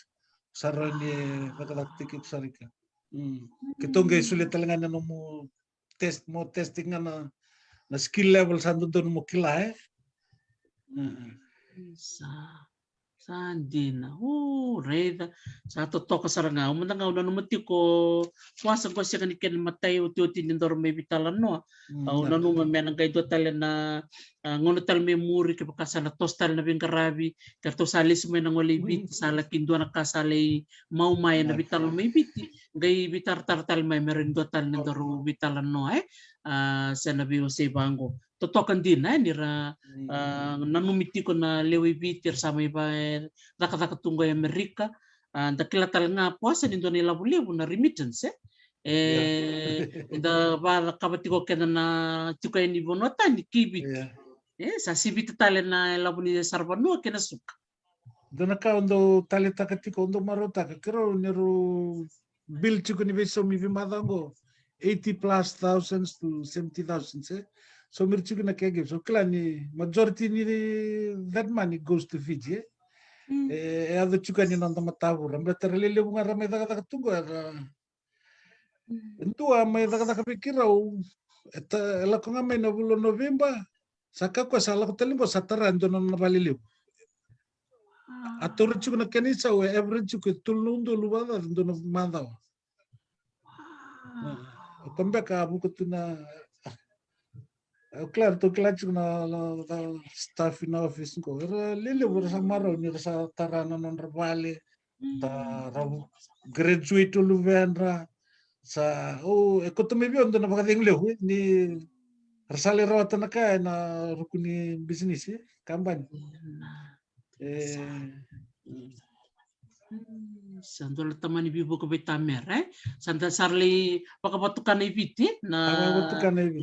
Sa rawa ni cakacaka tiki sara i ka. Keitou qai solia tale ga na nomu test mo testing ga na na skill level sa dodonu mo kila e. Sa sa dina o raica sa totoka sara ga. Au mada ga au nanuma tiko Poasa qo sega ni kena matai otioti ni daru mai veitalanoa. Au nanuma me na qai dua tale na a gauna tale mai muri kevaka sa na toso tale na veiqaravi ke ratou sa lesi mai na gole i Viti sa laki dua na ka sa lai mau mai ena veitalanoa mai Viti. Qai veitaratara tale mai me ra dua tale ni daru veitalanoa e a se na veiwasei vaqo. Totoka dina e ni ra a nanumi tiko na lewe i Viti era sa mai va e cakacaka tu qo e Amerika. A da kila tale ga Poasa ni dua na ilavo levu na remittance e e da vacakava tiko keda na tiko e ni vanua tani ki Viti. E sa sivita tale na ilavo ni saravanua kei na suka. Dua na ka au dau taleitaka tiko, au dau marautaka keirau ni rau bill tiko ni veisaumi veimacawa qo eighty plus thousands to seventy thousands e. Saumi ira tiko na caregivers, au kila ni majority ni that money goes to Fiji e. E yaco tiko yani noda matavura baleta ra lelevu ga ra mai cakacaka tu qo era E dua mai cakacaka vei keirau e lako ga mai na vula o Noveba. Sa kakua sa lako tale qo sa tara e dua na nona vale levu. A taura tiko na kena isau e average tiko e tolu na udolu vakacaca dua na macawa. O koya beka a vuka tu na Au kila, ratou kila tiko na staff ina office qo. Era lelevu era sa marau ni ra sa tara na nodra vale. Da ra graduate o luvedra. Sa o e koto mai vei au dua na vakacegu levu ni ra sa lai rawata na ka ena ruku ni bisinisi, kabani. E sa dua na tamani veivuke veitamera e sa da sara lai vakavatukana i Viti na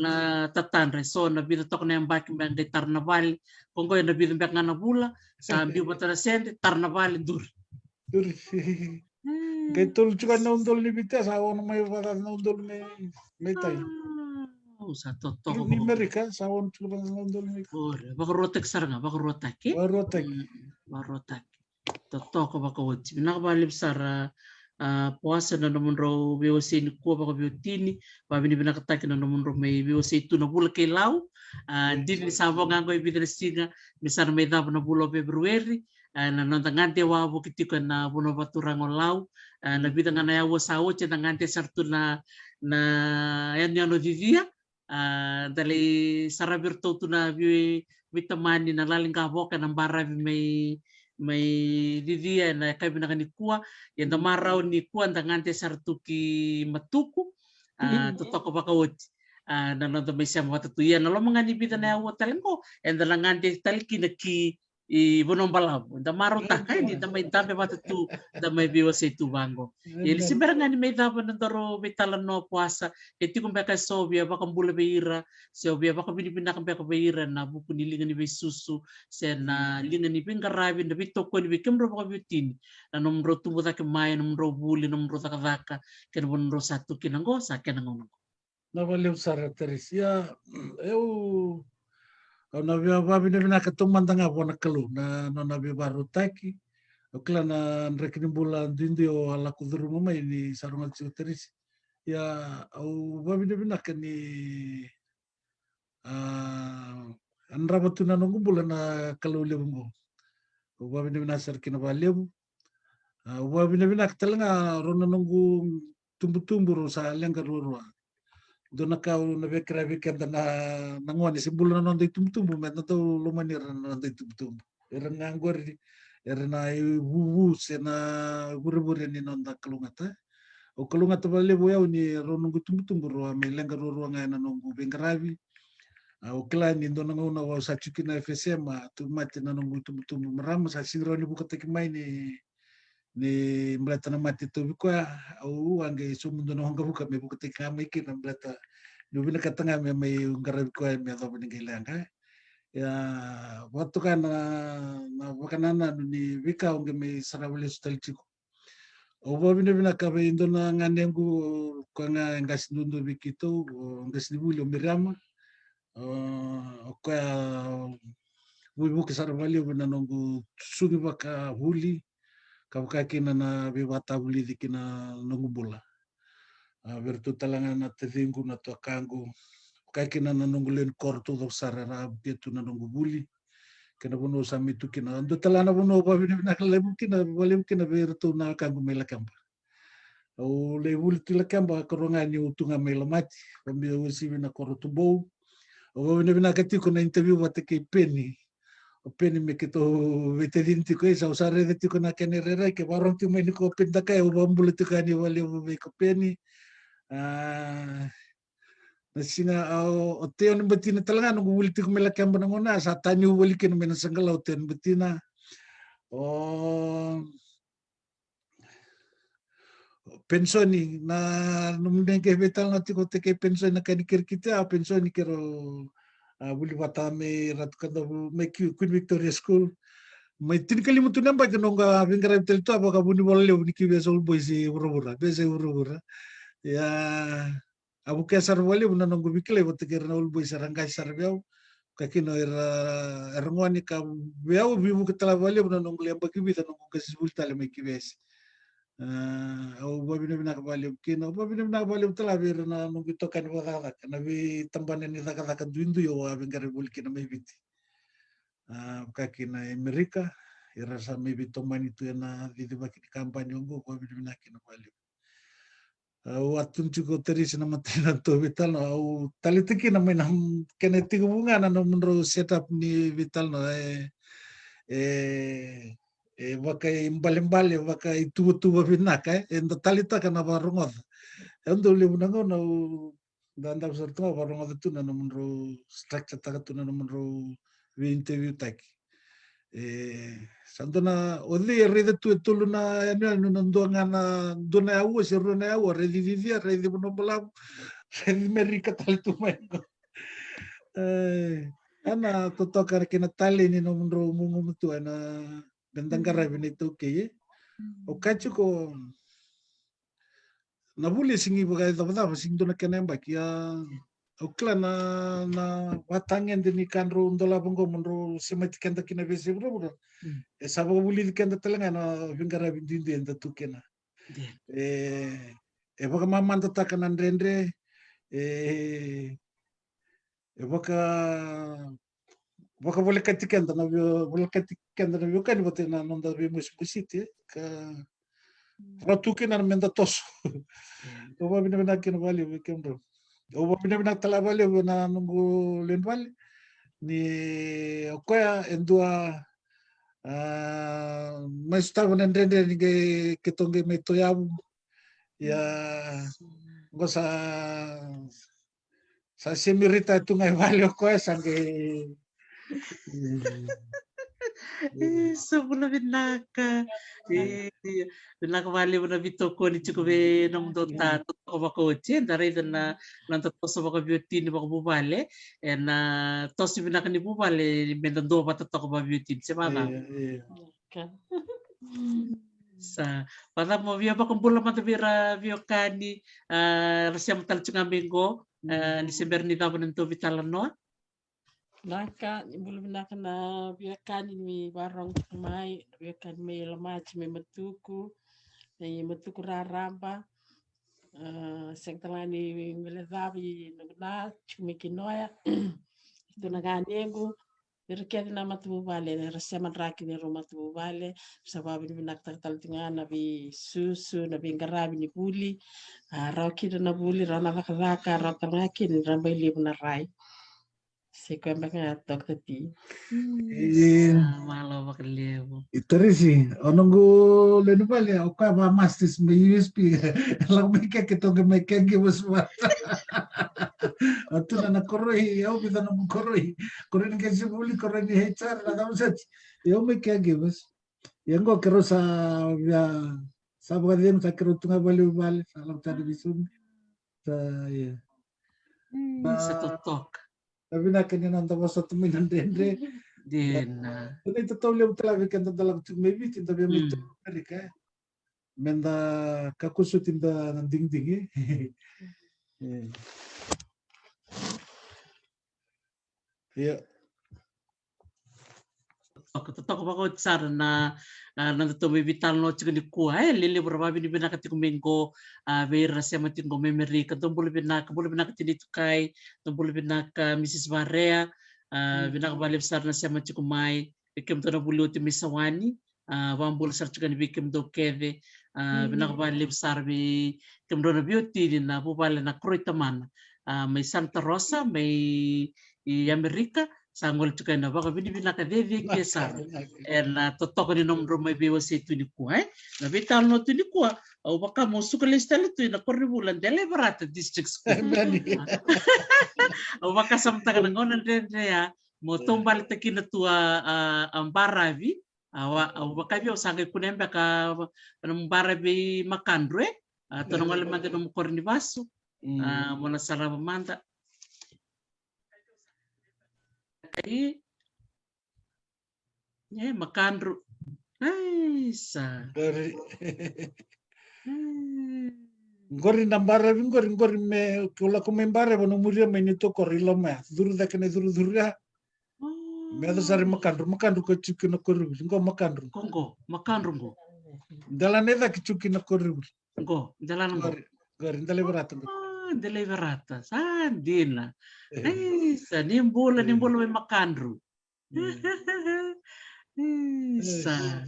na tatadra e so na vica toka na yabaki me qai tara na vale. Ko qo ena vica beka ga na vula sa biu vata na sede tara na vale duri. Duri. Qai tolu tiko na udolu ni Viti sa ono mai vaka na udolu me me tai. Au sa totoka ni vakaoti. Merika, sa on tu vaka na dol ni. Ore, vakaruataki sara ga, vakaruataki. Vakaruataki. Mm, vakaruataki. Totoka vakaoti. Vinaka vakalevu sara, a, Poasa, na nomudrau veiwasei nikua vakaveiwatini, vavinavinakataki na nomudrau mai veiwasei tu na vula kei Lau. A, dina ni sa vo ga qo e vica na siga me sa na mai cava na vula o Feperueri. A, na noda gade wavoki tiko ena vanua vakaturaga o Lau. A, na vica ga na aua sa oti eda gade sara tu na, na yanuyanu o Cicia. A, da lai saravi iratou tu na vei, veitamani na laliqavoka na baravi mai, mai Cicia ena yakavi vinaka nikua. Ia da marau nikua da gade sara tu ki Matuku. A, totoka vakaoti. A, na noda mai sema vata tu. Ia na loma ga ni vica na aua tale qo eda na gade tale kina ki i Vanua Balavu. Da marautaka ni da mai dabe vata tu, da mai veiwasei tu vaqo. Ia ni se bera ga ni mai cava na daru veitalanoa, Poasa, ke tiko beka eso via vakabula vei ira, se o via vakavinavinaka beka vei ira ena vuku ni liga ni veisusu, se na liga ni veiqaravi, na veitokoni vei kemudrau vakaveiwatini, na nomudrau tubu cake mai, nomudrau vuli, nomudrau cakacaka, kei na vanua drau sa tu kina qo, sa kena gauna qo. Na vakalevu sara, Teresi. Ia, au, au na via vavinavinaka taumada ga vua na Kalou na nona veivarautaki. Au kila na draki ni bula duidui au a lako curuma mai ni sa rogoca tiko, Teresi. Ia, au vavinavinaka ni, a, yadrava tu na noqu bula na Kalou levu qo. Au vavinavinaka sara kina vakalevu. A, au vavinavinaka tale ga rau na noqu tubutubu rau sa leqa ruarua. Dua na ka au na via kerea vei keda na, na gone se bula na noda itubutubu, me da dau lomani ira na noda itubutubu. Ira ga qori, ira na ivuvu se na vurevure ni noda kalougata. Au kalougata vakalevu au ni rau noqu itubutubu rau a mai leqa ruarua ga ena noqu veiqaravi. A, au kila ni dua na gauna au sa tiko kina F S M, a tauvimate na noqu itubutubu marama, sa sega ni rawa ni vukataki mai ni, ni baleta na mate e tauvi koya. Au a qai sauma dua na waqavuka me vukataki ga mai kina baleta niu vinakata ga me mai qaravi koya me yacova ni qai leqa. Ia, vakatoka na, na vakanananu ni veika au qai mai sarava lesu tale tiko. Au vavinavinaka vei dua na ganequ, koya ga e qase duadua vei keitou, o qasenivuli o Miriama. O, o koya veivuke sara vakalevu na noqu susugi vakavuli, ka vaka kina na veivakavulici kina noqu bula. A, vei iratou tale ga na taciqu, na tuakaqu, vaka kina na noqu lewe ni koro taucoko sara era a vukea tu na noqu vuli. Kei na vanua au sa mai tu kina. Dua tale ga na vanua au vavinavinaka levu kina, vakalevu kina vei iratou na wekaqu mai Lakeba. Au lai vuli tu i Lakeba, karua ga niu tu ga mai Lamati, au mai uasivi na koro Tubou. Au vavinavinaka tiko na interview vata kei Peni. O Peni me keitou veitacini tiko, e, sa, au sa raica tiko na kena irairai, ke vakarorogo tiko mai ni ko Peni Dakai, au vakabula tiko yani vakalevu vei ko Peni. A, na siga, a, o, o Teo ni Batina tale ga noqu vuli tiko mai Lakeba na gauna, sa taniu voli kina mai na Saqalau o Teo ni Batina. O Pensoni, na nomudou qai veitalanoa tiko o Tekei Pensoni na ka ni kirikiti, a, Pensoni keirau a vuli vata mai Ratu Kadavu, mai Ki-, Queen Victoria School. Mai tinikalima tu na yabaki noqu a veiqaravi tale tu a vakavunivola levu ni Q V S Old Boys i vuravura, bese i vuravura. Ia, a vukea sara vakalevu na noqu veikilai vata kei ira na Old Boys era qase sara vei au. Ka kina era, era gone ka vei au veivuke tale vakalevu na noqu lai yabaki vica noqu qasivuli tale mai Q V S. A, au vavinavinaka vakalevu kina, au vavinavinaka vakalevu tale vei ira na noqu itokani vakacakacaka, na veitabana ni cakacaka duidui au a veiqaravi voli kina mai Viti. A, vaka kina e Amerika, era sa mai veitomani tu ena cicivaki ni kabani oqo, au vavinavinaka kina vakalevu. Au a tukuna tiko, Teresi, na matai na tou veitalanoa, au taleitaka kina mai na kena tekivu ga na nomudrau set up ni veitalanoa, e, e, e vakaibalebale, vakaituvatuva vinaka, e, eda taleitaka na vakarogoca. E dau levu na gauna au dadabe sara tu ga vakarogoca tu na nomudrau structure taka tu na nomudrau vei interview taki. E, sa dua na, o cei e raica tu e tolu na yanuyanu na dua ga na, dua na aua se rua na aua, raici Cicia, raici Vanua Balavu, raici Merika tale tu mai. E, a na totoka kei na talei ni nomudrau gugumatua ena, ena qaravi na iTaukei, e. Au kaya tiko, na vuli e sigi vakaicavacava, sigi dua na kena yabaki, a, Au kila na, na vatagede ni ka drau dolava qo mo drau semati keda kina veiyasai vuravura. E sa vakavulici keda tale ga na veiqaravi duidui eda tu kina. E, e vakamamadataka na dredre, e, e vaka, vakavolekati keda na vei, volekati keda na veiwekani vata na noda veimosimosi, e, ka rau tu kina na meda toso. Au vakavinavinaka kina vakalevu vei kemudrau. Au vakavinavinaka tale vakalevu na noqu lewe ni vale ni o koya e dua, a, mai sotava na dredre ni qai keitou qai mai toyavu. Ia, qo sa, sa semi retire tu ga i vale o koya, sa qai Sa vula vinaka. Vinaka vakalevu na veitokoni tiko vei nomudou ta totoka vakaoti. Eda raica na noda toso vakaveiwatini vakavuvale. Ena toso vinaka ni vuvale meda duavata toka vakaveiwatini, se vacava? Sa vacava mo via vakabula mada vei ira veiwekani, a, ra sema tale tiko ga mai qo, a, ni se bera ni cava na nodatou veitalanoa. Vinaka, ni bula vinaka na veiwekani ni vakarorogo tiko mai, na veiwekani mai Lomati, mai Matuku, mai Matuku raraba. A, sega tale ga ni guilecavi noqu na tiko mai Kinoya. Tu na ganequ, vei ira kece na matavuvale, era sema draki ni rau matavuvale, sa vakavinavinakataka tale tiko ga na veisusu, na veiqaravi ni vuli, a, rawa kina na vuli, rawa na cakacaka, rawa tale ga kina ni rabailevu na rai. Se koya beka ga Doctor T. Malo vakalevu. I Tarisi, o noqu lewe ni vale, o koya va masters mai U S P. Lako mai ke, keitou qai mai caregivers vata. A tu na na koroi, au vica noqu koroi. Koroi ni qasenivuli, koroi ni H R, na cava soti. Au mai caregivers. Ia qo keirau sa via, sa vakacegu, sa keirau tu ga vale vale, sa lako tani vei Sumi. Sa, ia. Sa totoka. Na vinaka ni noda vosota mai na dredre. Dina. Dina itatau levu tale vei keda da lako tiko mai Viti, da via mai tu Amerika, e. Meda kakua soti da na digidigi. E. Ia. Totoka, totoka vakaoti sara na, a, nodatou mai veitalanoa tiko nikua, e, lelevu ra vakavinavinaka tiko mai qo, a, vei ira ra sema tiko qo mai Amerika, dou bula vinaka, bula vinaka Tinai Tukai, dou bula vinaka Mrs Varea, a, vinaka vakalevu sara na sema tiko mai, vei kemudou na vuli oti mai Sawani, a, vakabula sara tiko yani vei kemudou kece, a, vinaka vakalevu sara vei kemudou na veiwatini na vuvale na koroi tamana, a, mai Santa Rosa, mai i Amerika, sa gole tiko ena vakavinavinaka cecere sara. Ena totoka ni nomudrau mai veiwasei tu nikua, e? Na veitalanoa tu nikua, au vaka mo suka lesu tale tu ena koronivuli Delaiverata District School. Au vakasamataka na gauna dredre ya, mo taubaletaki kina tu a, a, a baravi, a, au vakavi au sa qai kunea beka na baravi Makadru, e? A, tou na gole mada nomu koro ni vasu. A, mo na sarava mada. Kai. E, Makadru. Ai, sa. Qori. Qori na baravi, qori, qori me, keu lako mai baravi, na muria mai ni tokoro i loma ya. Curu cake na curucuru ya. Me yaco sara i Makadru, Makadru ko tiko na koronivuli. Qo Makadru. Qo, qo, Makadru qo. Dela na i cake tiko na koronivuli. Qo, delana qo. Qori, qori, Delaiverata qo. A, Delaiverata. Sa dina. Ai, sa ni bula, ni bula mai Makadru. Ai, sa.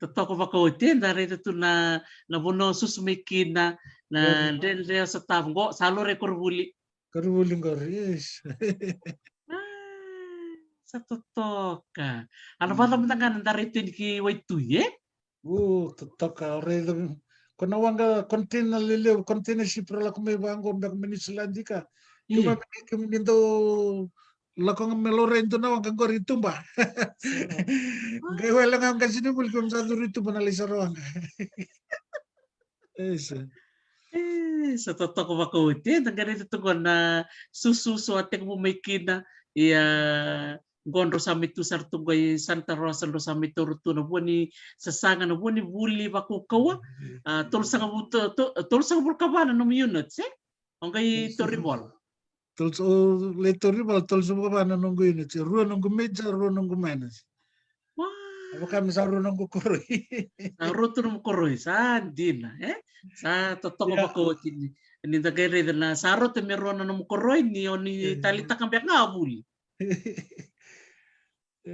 Totoka vakaoti, eda raica tu na, na vanua susu mai kina, na dredre sa tava qo, sa lore koronivuli. Koronivuli qori, yes. A, sa totoka. A na vacava mada ga na darai tu yani ki Waitui, e? O, totoka, o raica. Ko na waqa container lelevu, container ship ra lako mai vaqo, beka mai Niusiladi ka. Kemuni, kemuni dau lako ga me laurai dua na waqa qori i tuba. Qai wele ga qasenivuli kemuni sa curu i tuba na lai sara waqa. Isa. E, sa totoka vakaoti, e, da qai raica tu qo na susu sa tekivu mai kina, ia, qo drau sa mai tu sara tu qo i Santa Rosa, drau sa mai taura tu na vua ni sasaga, na vua ni vuli vakaukauwa. A, tolusagavulu, to, to, tolusagavulu ka va na nomu units, e? O qai taura i vola. Tol-, o, le Torivala, tolusagavulu ka va na noqu units. Rua noqu major, rua noqu minors. Wow. Au vaka me sa rua noqu koroi. Sa rua tu nomu koroi, sa dina, e? Sa totoka, ia, vakaoti ni, ni da qai raica na sa rauta me rua na nomu koroi ni o ni, e, taleitaka beka ga vuli. E, e,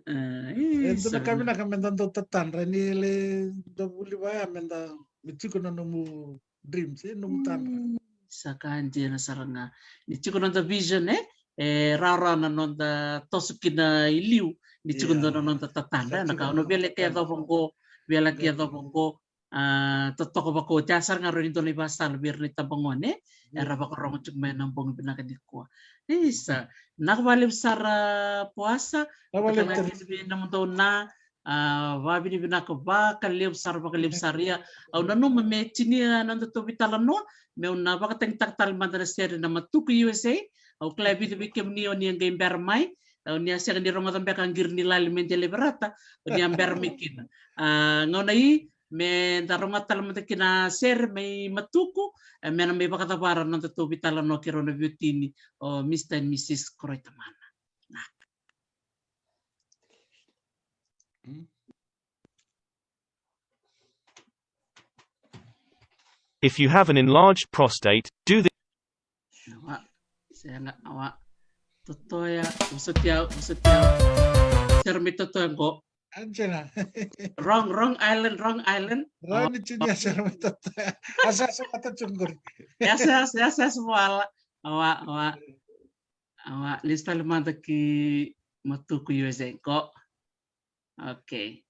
e, dua na ka vinaka me da dau tatadra, ni le dau vuli vaya me da, me tiko na nomu dreams, e, nomu tadra. Mm, sa ka dina sara ga. Ni tiko na noda vision, e? E rawarawa na noda toso kina i liu, ni tiko, ia, dua na noda tatadra, sa na tiko ka na noda via laki yacova qo, via laki, ia, yacova qo. A, totoka vakaoti, a sara ga rau ni dua na ivakasala vei ira na itabagone, ia, era vakarogo tiko mai na bogi vinaka nikua. Isa, vinaka vakalevu sara Poasa. Vinaka vakalevu, vei nomudou na, a, vakavinavinaka vakalevu sara, vakalevu sara. Ia, au nanuma me tinia na nodatou veitalanoa, meu na vakatagitaka tale mada na sere na Matuku U S A. Au kila e vica vei kemuni o ni a qai bera mai, o ni a sega ni rogoca beka a qiri ni lali me dela i Verata, o ni a bera mai kina. A, gauna i me da rogoca tale mada kina sere mai Matuku, e, me na mai vakacavara na nodatou veitalanoa kei rau na veiwatini, o Mister and Missus Koroitamana. Naka. If you have an enlarged prostate, do the Awa, sega, awa. Totoya, vosoti au, vosoti au. Sere mai Totoya qo. Angela. Wrong, wrong island, wrong island. Awa. Ni tini ya sere mai Totoya. Asa, asa, asa, asa, asa, asa, asa, wala. Awa, awa. Awa, lesu tale mada ki Matuku U S A qo. Okay.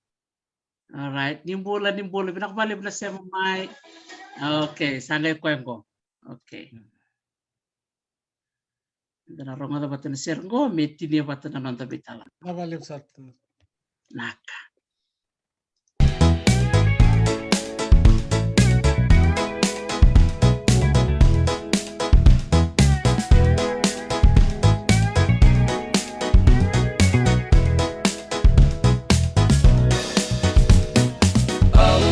Alright, ni bula, ni bula, vinaka vakalevu na sema mai. Okay, sa qai koya qo. Okay. Da na rogoca vata na sere qo, me tinia vata na noda veitalanoa. Vinaka vakalevu sara. Naka. Au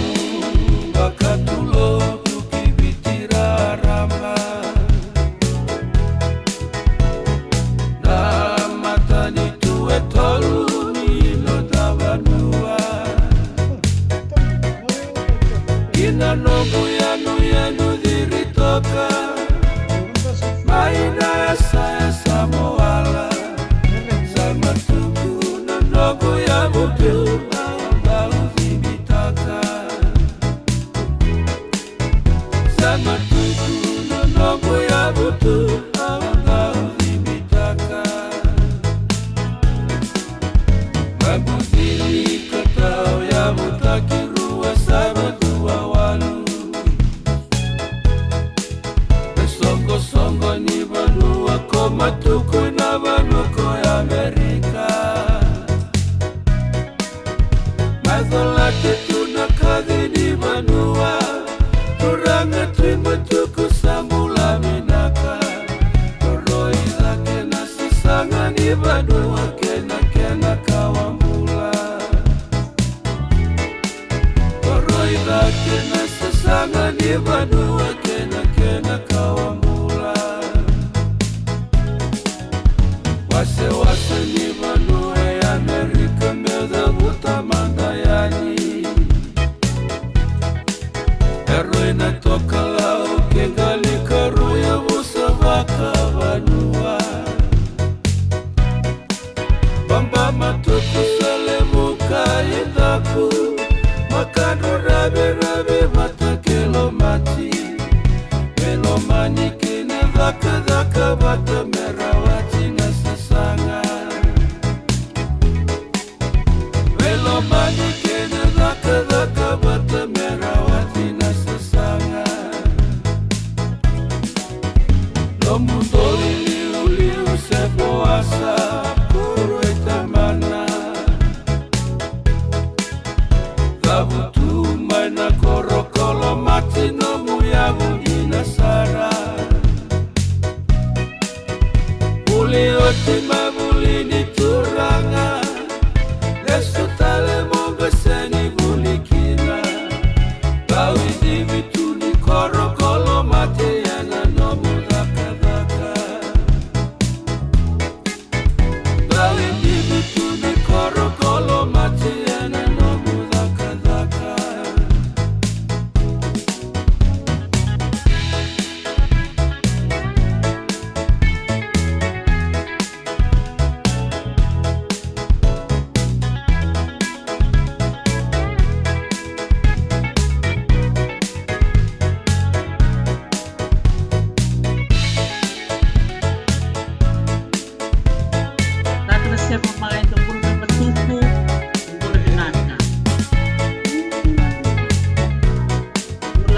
vakatulotu ki Viti raraba. Na matanitu e tolu ni noda vanua. Ina noqu yanuyanu ciri toka mai na yasayasa mo wala. Sa Matuku na noqu yavutu, au dau cibitaka. Sa Matuku na noqu yavutu, au dau cibitaka. Vabusili ka tau yavutaki rua sava dua walu. E soqosoqo ni vanua ko Matuku na vanua ko Amerika. Macolate tu na kaci ni vanua. Turaga Tui Matuku sa bula vinaka. Koroi cake na sasaga ni vanua kei na kena kawa bula. Koroi cake na sasaga ni vanua kei na kena kawa bula. Wasewase ni vanua e Amerika me cavuta mada yani. E rui na tokalau kei qali karua e vusa vakavanua. Baba Matuku, Selemuka, Idaku, Makadru, Raviravi vata kei Lomati. Me lomani kina cakacaka vata me rawati na sasaga. Me lomani kina cakacaka vata me rawati na sasaga. Nomudou iliuliu se Poasa, Koroitamana. Cavutu mai na koro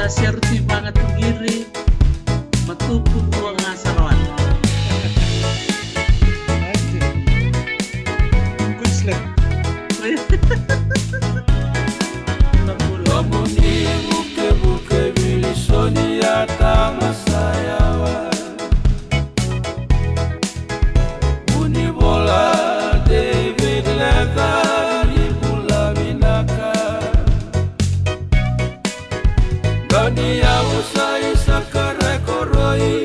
Seru Tivaga Tugiri, Matuku, dua ga sara wale. Good slap. Nomuni vukevuke, Vilisoni Atama Sayawa. Vunivola David Leather, ni bula vinaka. Doni au sa Isaka Rekoroi,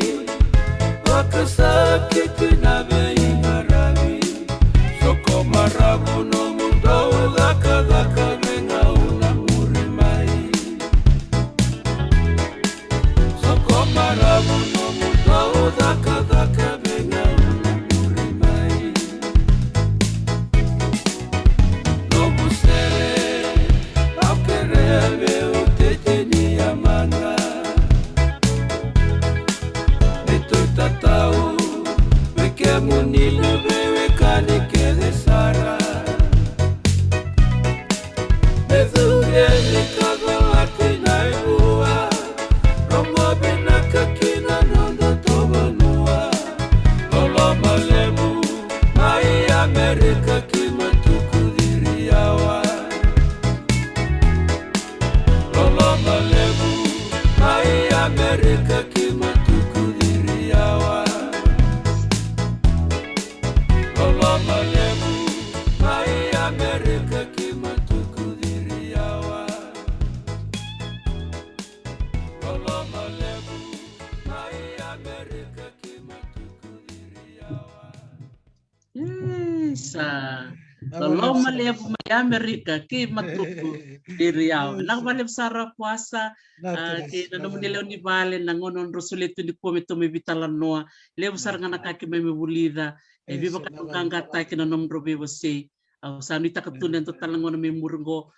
vakasakiti na veiqaravi. Soko maravu nomu dau cakacaka, me gauna muri mai. Soko maravu nomu dau cakacaka, me gauna muri mai. Nomu sere, au kerea meu tete ni yamana. Me toi tatau vei kemuni na veiwekani kece sara. Me curu yani ka colati na ivua, rogo vinaka ki na noda itovo vanua. Loloma levu mai Amerika ki Matuku, Ciriyawa. Loloma levu mai Amerika ki Matuku, Ciriyawa. Loloma levu mai Amerika ki Matuku, Ciriyawa. Loloma levu mai Amerika ki Matuku, Ciriyawa. Isa. Loloma levu mai Amerika ki Matuku, Ciriyawa. Vinaka vakalevu sara Kwasa. Kei na nomuni lewe ni vale, na gauna drau solia tu nikua me tou mai veitalanoa. Levu sara ga na ka keimami vulica. E veivakalougatataki na nomudrau veiwasei. Au sa nuitaka tu ni dua tale na gauna mai muri qo,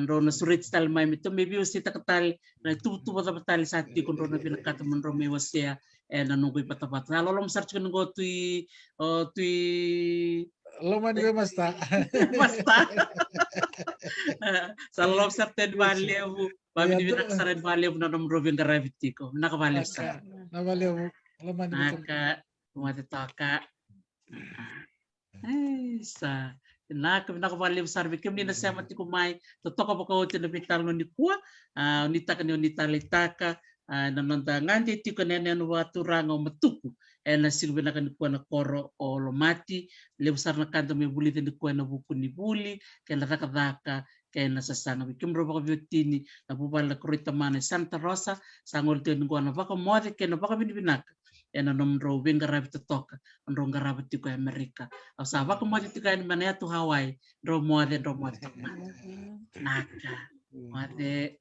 drau na sureti tale mai me tou mai veiwaseitaka tale na ituvatuva cava tale sa tiko drau na vinakata mo drau mai wasea ena noqu ivatavata. Sa loloma sara tiko ni qo Tui, o Tui Lomani Vei Masta. Masta. Sa loloma sara tu yani vakalevu. Vavinavinaka sara yani vakalevu na nomudrau veiqaravi tiko. Vinaka vakalevu sara. Vinaka vakalevu. Lomani. Vinaka. Moce toka. Isa. Vinaka, vinaka vakalevu sara vei kemuni na sema tiko mai. Totoka vakaoti na veitalanoa nikua. A, nuitaka ni o ni taleitaka na noda gade tiko ena yanuyanu vakaturaga o Matuku ena siga vinaka nikua na koro o Lomati. Levu sara na ka da mai vulica nikua ena vuku ni vuli kei na cakacaka kei na sasaga. Vei kemudrau vakaveiwatini na vuvale na koro i tamana e Santa Rosa, sa gole tiko yani qo na vakamoce kei na vakavinavinaka ena nomudrau veiqaravi totoka drau qarava tiko e Amerika. Au sa vakamoce tiko yani mai na yatu Hawaii, drau moce, drau moce toka mada. Naka. Moce.